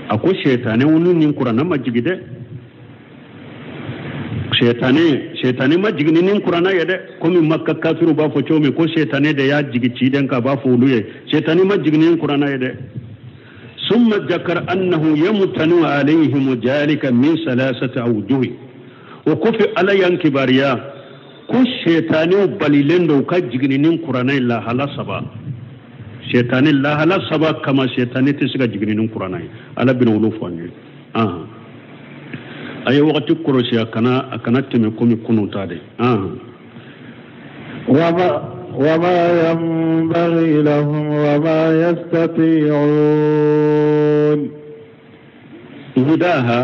a ko sɛtanɛw ni nin kuranna ma jigin dɛ, sɛtanɛ ma jigin ni nin kuranna ye dɛ, komi Maka kafiru b'a fɔ cogo min ko sɛtanɛ de y'a jigin ciden kan, a b'a fɔ olu ye sɛtanɛ ma jigin ni nin kuranna ye dɛ. Summa jakar annahu yamtanu alayhim jalika min salasati awjuhi. O kɔfɛ Ala y'an kibaruya ko sɛtanɛw balilen don u ka jigin ni nin kuranna ye lahala saba. Sɛtanɛ lahala saba kama sɛtanɛ tɛ se ka jigin ni nin kuranna ye. Ala bɛna olu fɔ an ye. A ye wagati kɔlɔsi, a kana tɛmɛ komi kunun ta de. وما ينبغي لهم وما يستطيعون. Hudaha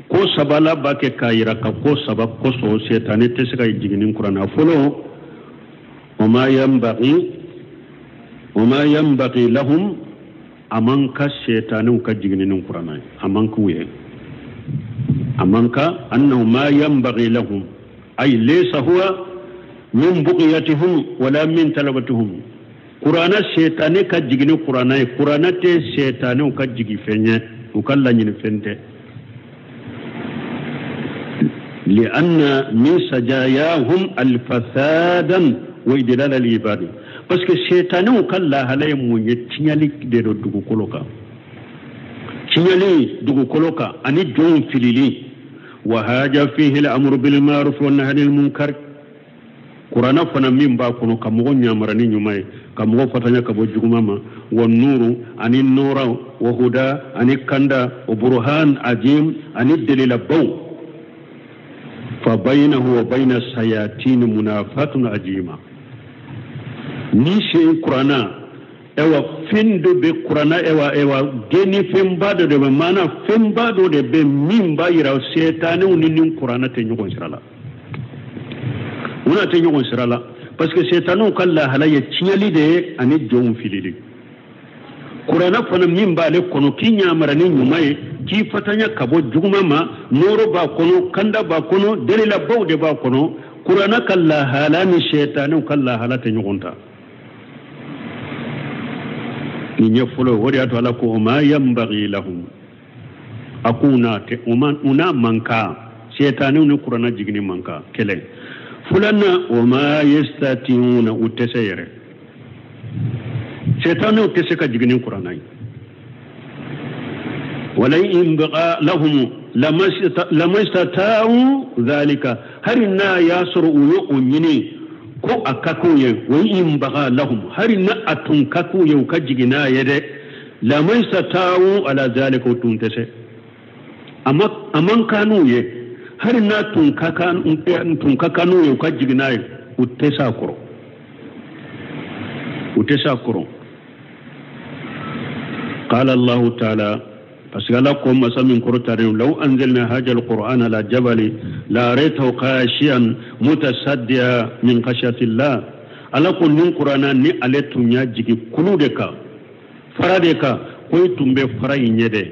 ko saba la b'a kɛ k'a yira ka ko saba kosɔn sɛtanɛ tɛ se ka jigin ni kuranna fɔlɔ. وما ينبغي لهم, a man ka sɛtanɛw ka jigin ni kuranna ye, a man k'u ye, a man ka. أنه ما ينبغي لهم أي ليس هو من بغيتهم ولا من طلبتهم. Kuranna, sɛtanɛ ka jigin ni kuranna ye, kuranna tɛ sɛtanɛw ka jigin fɛn ye, u ka laɲini fɛn tɛ. لأن من سجاياهم الفسادا وإدلال العباد, parce que sɛtanɛw ka lahala ye mun ye? Tiɲɛli de don dugukolo kan, tiɲɛli dugukolo kan ani jɔnw filili. وهاج فيه الأمر بالمعروف والنهي عن المنكر. Kuranna fana min b'a kɔnɔ ka mɔgɔ ɲamara ni ɲuman ye, ka mɔgɔ fatanya ka bɔ juguman ma, wa nuru ani nɔɔrɔ, wa huda ani kanda, wa burhan ajim ani dalilabaw. فبينه وبين الشياطين منافاة عظيمة. Ni sen kuranna, ewa fɛn dɔ bɛ kuranna, ewa geni fɛnba dɔ de bɛ, maana fɛnba dɔ de bɛ min b'a yira sɛtanɛw ni nin kuranna tɛ ɲɔgɔn sira la, u n'a tɛ ɲɔgɔn sira la, parce que sɛtanɛw ka lahala ye tiɲɛli de ye ani jɔnw filili. Kuranna fana min b'ale kɔnɔ k'i ɲamara ni ɲuman ye, k'i fatanya ka bɔ juguman ma, nɔɔrɔ b'a kɔnɔ, kanda b'a kɔnɔ, dalilabaw de b'a kɔnɔ. Kuranna ka lahala ni sɛtanɛw ka lahala tɛ ɲɔgɔn ta. Nin ye fɔlɔ. O de y'a to Ala ko ما ينبغي لهم, a ko u n'a tɛ, u n'a man kan, sɛtanɛw ni kuranna jiginni man kan. Kelen filanan, وما يستطيعون, u tɛ se yɛrɛ, sɛtanɛw tɛ se ka jigin ni kuranna ye. ولئن بقى لهم لما استطاعوا ذلك, hari n'a y'a sɔrɔ u ye o ɲini ko a ka k'u ye, وإن بغى لهم, hari na a tun ka k'u ye u ka jigin n'a ye dɛ, لما استطاعوا على ذلك, u tun tɛ se, a man kan n'u ye. Hari n'a tun ka kan n'u ye u ka jigin n'a ye, u tɛ se a kɔrɔ, u tɛ se a kɔrɔ. قال الله تعالى, parce que Ala ko masa min kɔrɔtalen, لو أنزلنا هذا القرآن على جبل لرأيته خاشعا متصدعا من خشية الله. Ala ko nin kuranna ni ale tun y'a jigi kulu de kan, fara de kan, ko i tun bɛ fara in ɲɛ dɛ.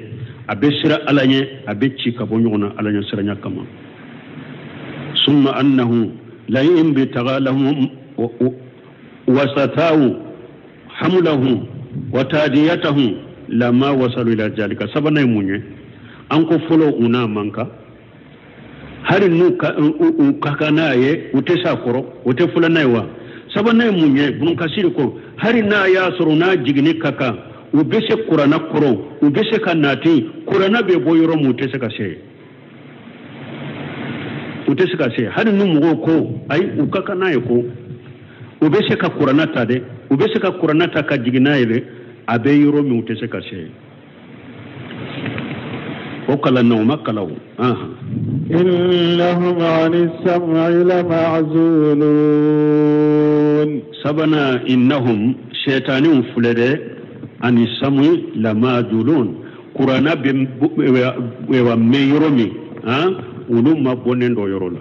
A bɛ siran Ala ɲɛ, a bɛ ci ka bɔ ɲɔgɔn na Ala ɲɛ siranya kama. Summa annahu la in bitaga lahum wasatahu hamlahu wa tadiyatahu lama wasalu ila jalika. Sabanan ye mun ye? An ko fɔlɔ u n'a man kan, hali n'u ka u ka kan n'a ye, u tɛ s'a kɔrɔ, u tɛ fɔlɔ n'a ye wa. Sabanan ye mun ye? Bunu Kasiri ko hali n'a y'a sɔrɔ n'a jiginni ka kan, u bɛ se kuranna kɔrɔ, u bɛ se ka nati, kuranna bɛ bɔ yɔrɔ min, u tɛ se ka se, u tɛ se ka se. Hali ni mɔgɔw ko ayi, u ka kan n'a ye, ko u bɛ se ka kuranna ta dɛ, u bɛ se ka kuranna ta ka jigin n'a ye dɛ, a bɛ yɔrɔ min, u tɛ se ka se. O kalan na, o ma kalan o. Innahum ani sam'i lama'zulun. Sabanan, innahum, sɛtaniw filɛ dɛ, ani sam'i lama'zulun. Kuranna bɛ mɛn yɔrɔ min, olu ma bɔnnen dɔ yɔrɔ la.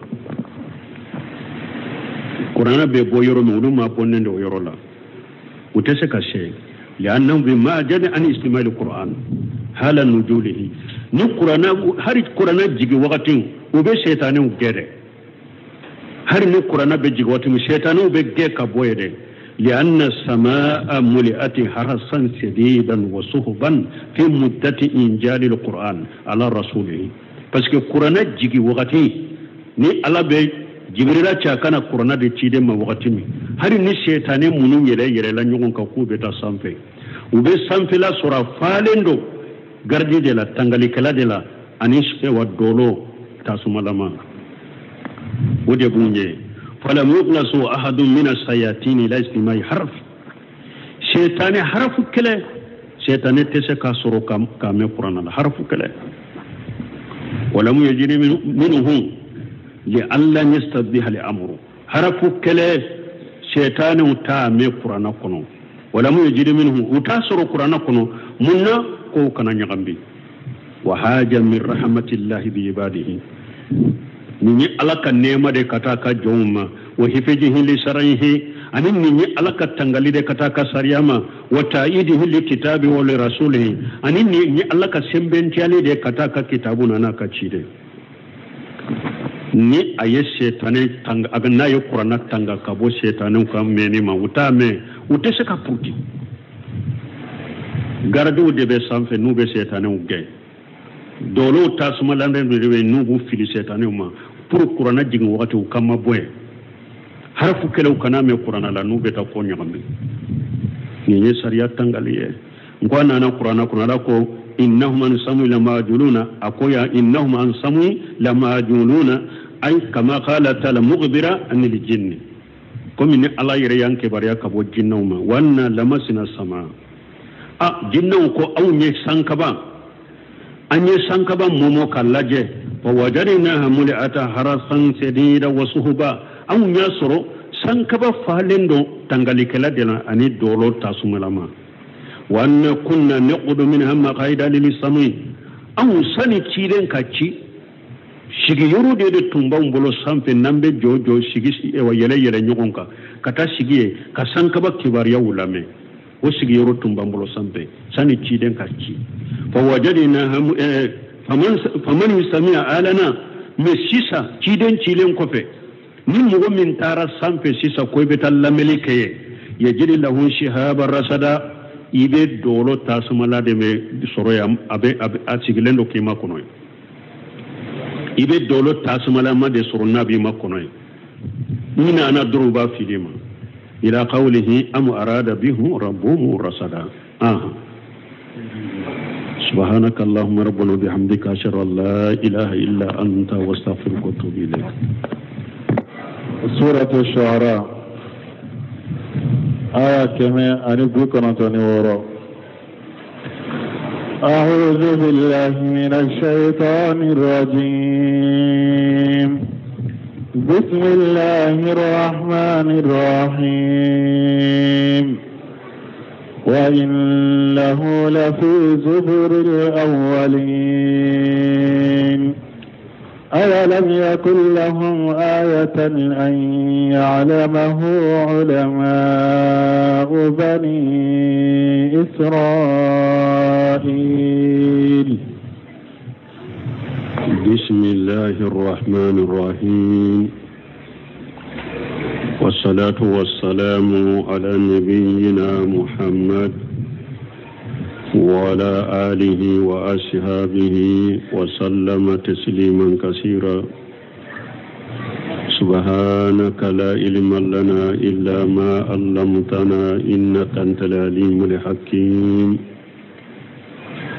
Kuranna bɛ bɔ yɔrɔ min, olu ma bɔnnen dɔ yɔrɔ la, u tɛ se ka se. Li'annahum bi ma'jali an istimali Qur'an hala nujulihi. Ni kuranna, hali kuranna jigi wagati, u bɛ sɛtanɛw gɛn dɛ. Hali ni kuranna bɛ jigi wagati min, sɛtanɛw bɛ gɛn ka bɔ yen dɛ. Li'anna samaa muli'ati harasan shadidan wa suhban fi muddati injali al-Qur'an ala rasulihi. Parce que kuranna jigi wagati, ni Ala bɛ Jibrila ci a kana kuranna de ciden ma wagati min, hali ni sɛtanɛ minnu yɛrɛ yɛrɛla ɲɔgɔn kan k'u bɛ taa sanfɛ, u bɛ sanfɛla sɔrɔ a falen don garidi de la, tangalikɛla de la, ani wa dolo tasumalama, o de b'u ɲɛ. Falam yughlasu ahadun mina sayatini la istimai harf. Sɛtanɛ harafu kɛlɛ, sɛtanɛ tɛ se k'a sɔrɔ k'a mɛn kuranna la, harafu kɛlɛ. Walam yajri minhum li alla yastadbiha li amru. Harafu kɛlɛ, sɛtanɛw t'a mɛn kuranna kɔnɔ. Walam yajri minhum, u t'a sɔrɔ kuranna kɔnɔ. Mun na? Kow kana ɲagambi. Wa haja min rahmatillahi bi ibadihi. Nin ye Ala ka nɛɛma de ka taa ka jɔnw ma. Wa hifijihi li sarayihi, ani nin ye Ala ka tangali de ka taa ka sariya ma. Wa ta'idihi li kitabi wa li rasulihi, ani nin ye Ala ka sɛnbɛntiyali de ka taa ka kitabu na n'a ka ciden. Ni a ye sɛtanɛ tanga, a n'a ye kuranna tanga ka bɔ sɛtanɛw ka mɛnni ma, u t'a mɛn, u tɛ se ka puruti. Garidiw de bɛ sanfɛ n'u bɛ sɛtanɛw gɛn. Dɔwɔrɔw tasuma landen de bɛ n'u b'u fili sɛtanɛw ma pour kuranna jigin wagati u ka ma bɔ yen. Harafu kɛlɛw kana mɛn kuranna la n'u bɛ taa ko ɲagami. Nin ye sariya tangali ye. N ko a nana kuranna kɔnɔ, Ala ko innahum an sam'i lamajuluna. A ko ya innahum an sam'i lamajuluna, ay kama qala ta'ala mughbira anil jinni. Komi ni Ala yɛrɛ y'an kibaruya ka bɔ jinɛw ma, wa anna lamasina sama. A jinɛw ko anw ye sankaba, an ye sankaba mɔmɔ ka lajɛ. Fa wajadnaha muli'ata harasan shadida wa suhuba. Anw y'a sɔrɔ sankaba falen don tangalikɛla de la ani dɔlɔ tasumalama. Wa anna kunna naqudu minha maqaida lilisami. Anw sani ciden ka ci, sigiyɔrɔ de tun b'anw bolo sanfɛ n'an bɛ jɔ jɔ sigi wa yɛlɛ yɛlɛ ɲɔgɔn kan ka taa sigi yen ka sankaba kibaruyaw lamɛn. O sigiyɔrɔ tun b'an bolo sanfɛ sani ciden ka ci. Fa wajadnaha faman sami'a alana. Mais sisan ciden cilen kɔfɛ, ni mɔgɔ min taara sanfɛ sisan ko i bɛ taa lamɛnni kɛ yen, yajidi lahu shihaba rasada, i bɛ dɔlɔ tasumala de bɛ sɔrɔ yan, a bɛ a sigilen don k'i ma kɔnɔ ye. I bɛ dɔlɔ tasumalama de sɔrɔ n'a b'i ma kɔnɔ ye. Ni nana dɔrɔn u b'a fili ma. Ila qawlihi am arada bihum rabbuhum rasada. سبحانك اللهم ربنا وبحمدك أشهد أن لا إله إلا أنت وأستغفرك وأتوب إليك. سورة الشعراء آية 196. أعوذ بالله من الشيطان الرجيم. بسم الله الرحمن الرحيم. وإنه لفي زبر الأولين. أولم يكن لهم آية أن يعلمه علماء بني إسرائيل. بسم الله الرحمن الرحيم والصلاة والسلام على نبينا محمد وعلى آله وأصحابه وسلم تسليما كثيرا سبحانك لا علم لنا إلا ما علمتنا إنك أنت العليم الحكيم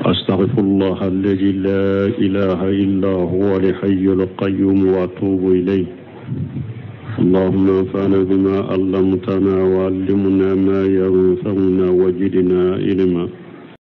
أستغفر الله الذي لا إله إلا هو الحي القيوم وأتوب إليه اللهم انفعنا بما علمتنا وعلمنا ما ينفعنا وجدنا علما.